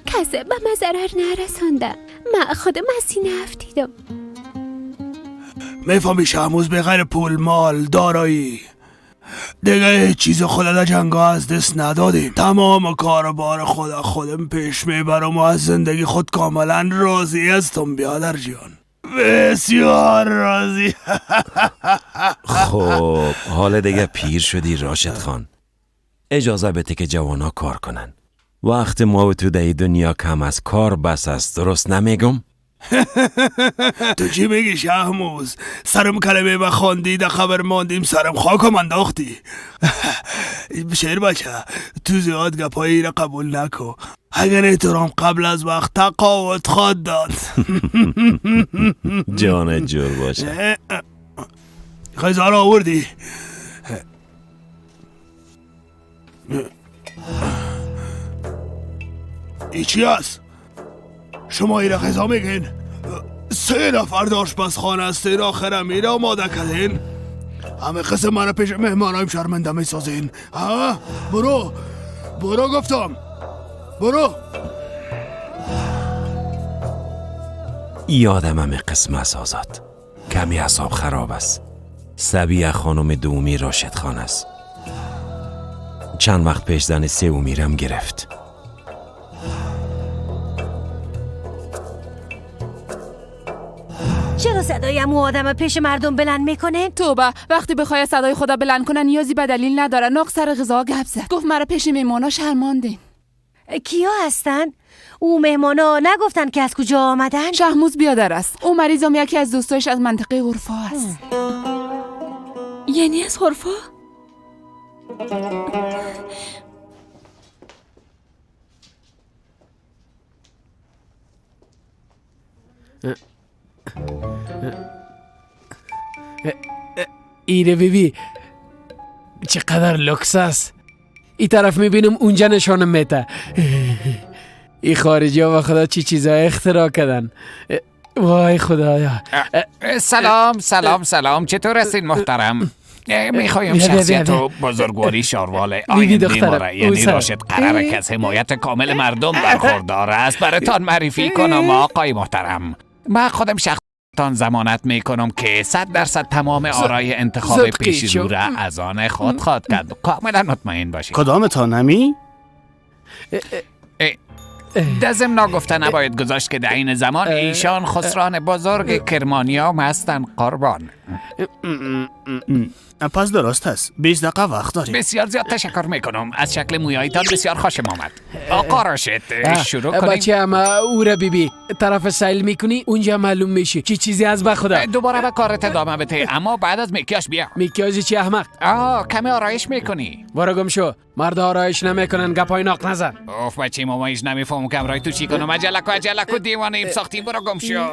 کسی به من ضرر نرسانده. من خودم از اینه افتیدم. میفهمی شهموز به غیر پول، مال، دارایی دیگه هیچ چیز خود در جنگا از دست ندادیم. تمام کار بار خدا خودم پیش میبرم و از زندگی خود کاملا راضی هستم بیادر جان، بسیار راضی. خب حالا دیگه پیر شدی راشد خان، اجازه بده که جوانا کار کنن. وقت ما و تو در دنیا کم از کار بس است، درست نمیگم؟ تو چی میگی شهموز؟ سرم کلمه بخواندی در خبر ماندیم، سرم خاکم انداختی. شیر بچه تو زیاد گپایی را قبول نکن، اگر احترام قبل از وقت تقاوت خواد داد. جانت جور باشه. غذا را آوردی؟ ای چی است؟ شما ایره غذا میگین؟ 3 نفر در آشپزخانه است، این آخرم ایره آماده کردین؟ همه قسم منو پیش مهمانایم شرمنده میسازین. ها؟ برو برو گفتم برو. یادم همه قسم است آزاد، کمی اعصاب خراب است. سبیه خانم دومی راشد خان است. چند وقت پیش زن سومی رم گرفت. چرا صدای امو آدم پیش مردم بلند میکنه؟ توبه، وقتی بخوای صدای خدا بلند کنه نیازی به دلیل نداره. ناق سر غذا گپ زد، گفت مرا پیش مهمانا شرماندین. کیا هستن؟ او مهمانا نگفتن که از کجا آمدن؟ شهموز بیادر است. او مریضم یکی از دوستایش از منطقه عرفا است. یعنی از عرفا؟ ایره بیبی چقدر لکس است. این طرف میبینم اونجا نشانم میته. این خارجی ها و خدا چی چیزای اختراع کردن. وای خدایا. سلام سلام سلام، چطور هستین محترم؟ میخوایم شخصیت و بزرگواری شاروال آینده ما را، یعنی راشد قراره که از حمایت کامل مردم برخوردار است، براتان معرفی کنم. آقای محترم، من خودم شخصتان ضمانت میکنم که 100% تمام آرای انتخاب پیش رو را از آن خود خواهد کرد. کاملا مطمئن باشید. کدامتان همی؟ در ضمن ناگفته نباید گذاشت که در این زمان ایشان خسران بزرگ کرمانیام هستند قربان. پس درست است، 20 دقیقه وقت داریم. بسیار زیاد تشکر میکنم، از شکل مویایتان بسیار خوشم آمد. آقا راشد شروع کنیم. بچه اما او را بیبی طرف سیل میکنی اونجا معلوم میشی چی چیزی از به خدا. دوباره به کارت ادامه بده، اما بعد از مکیاژ بیا. مکیاژ چی احمق؟ کمی آرایش میکنی. برو گم شو، مرد آرایش نمیکنن، گپای ناق نزن. اوف بچه ماما هیچ نمیفهمم که امرای تو چی کنم. عجلکو عجلکو دیوانه ایم ساختیم. برو گم شو.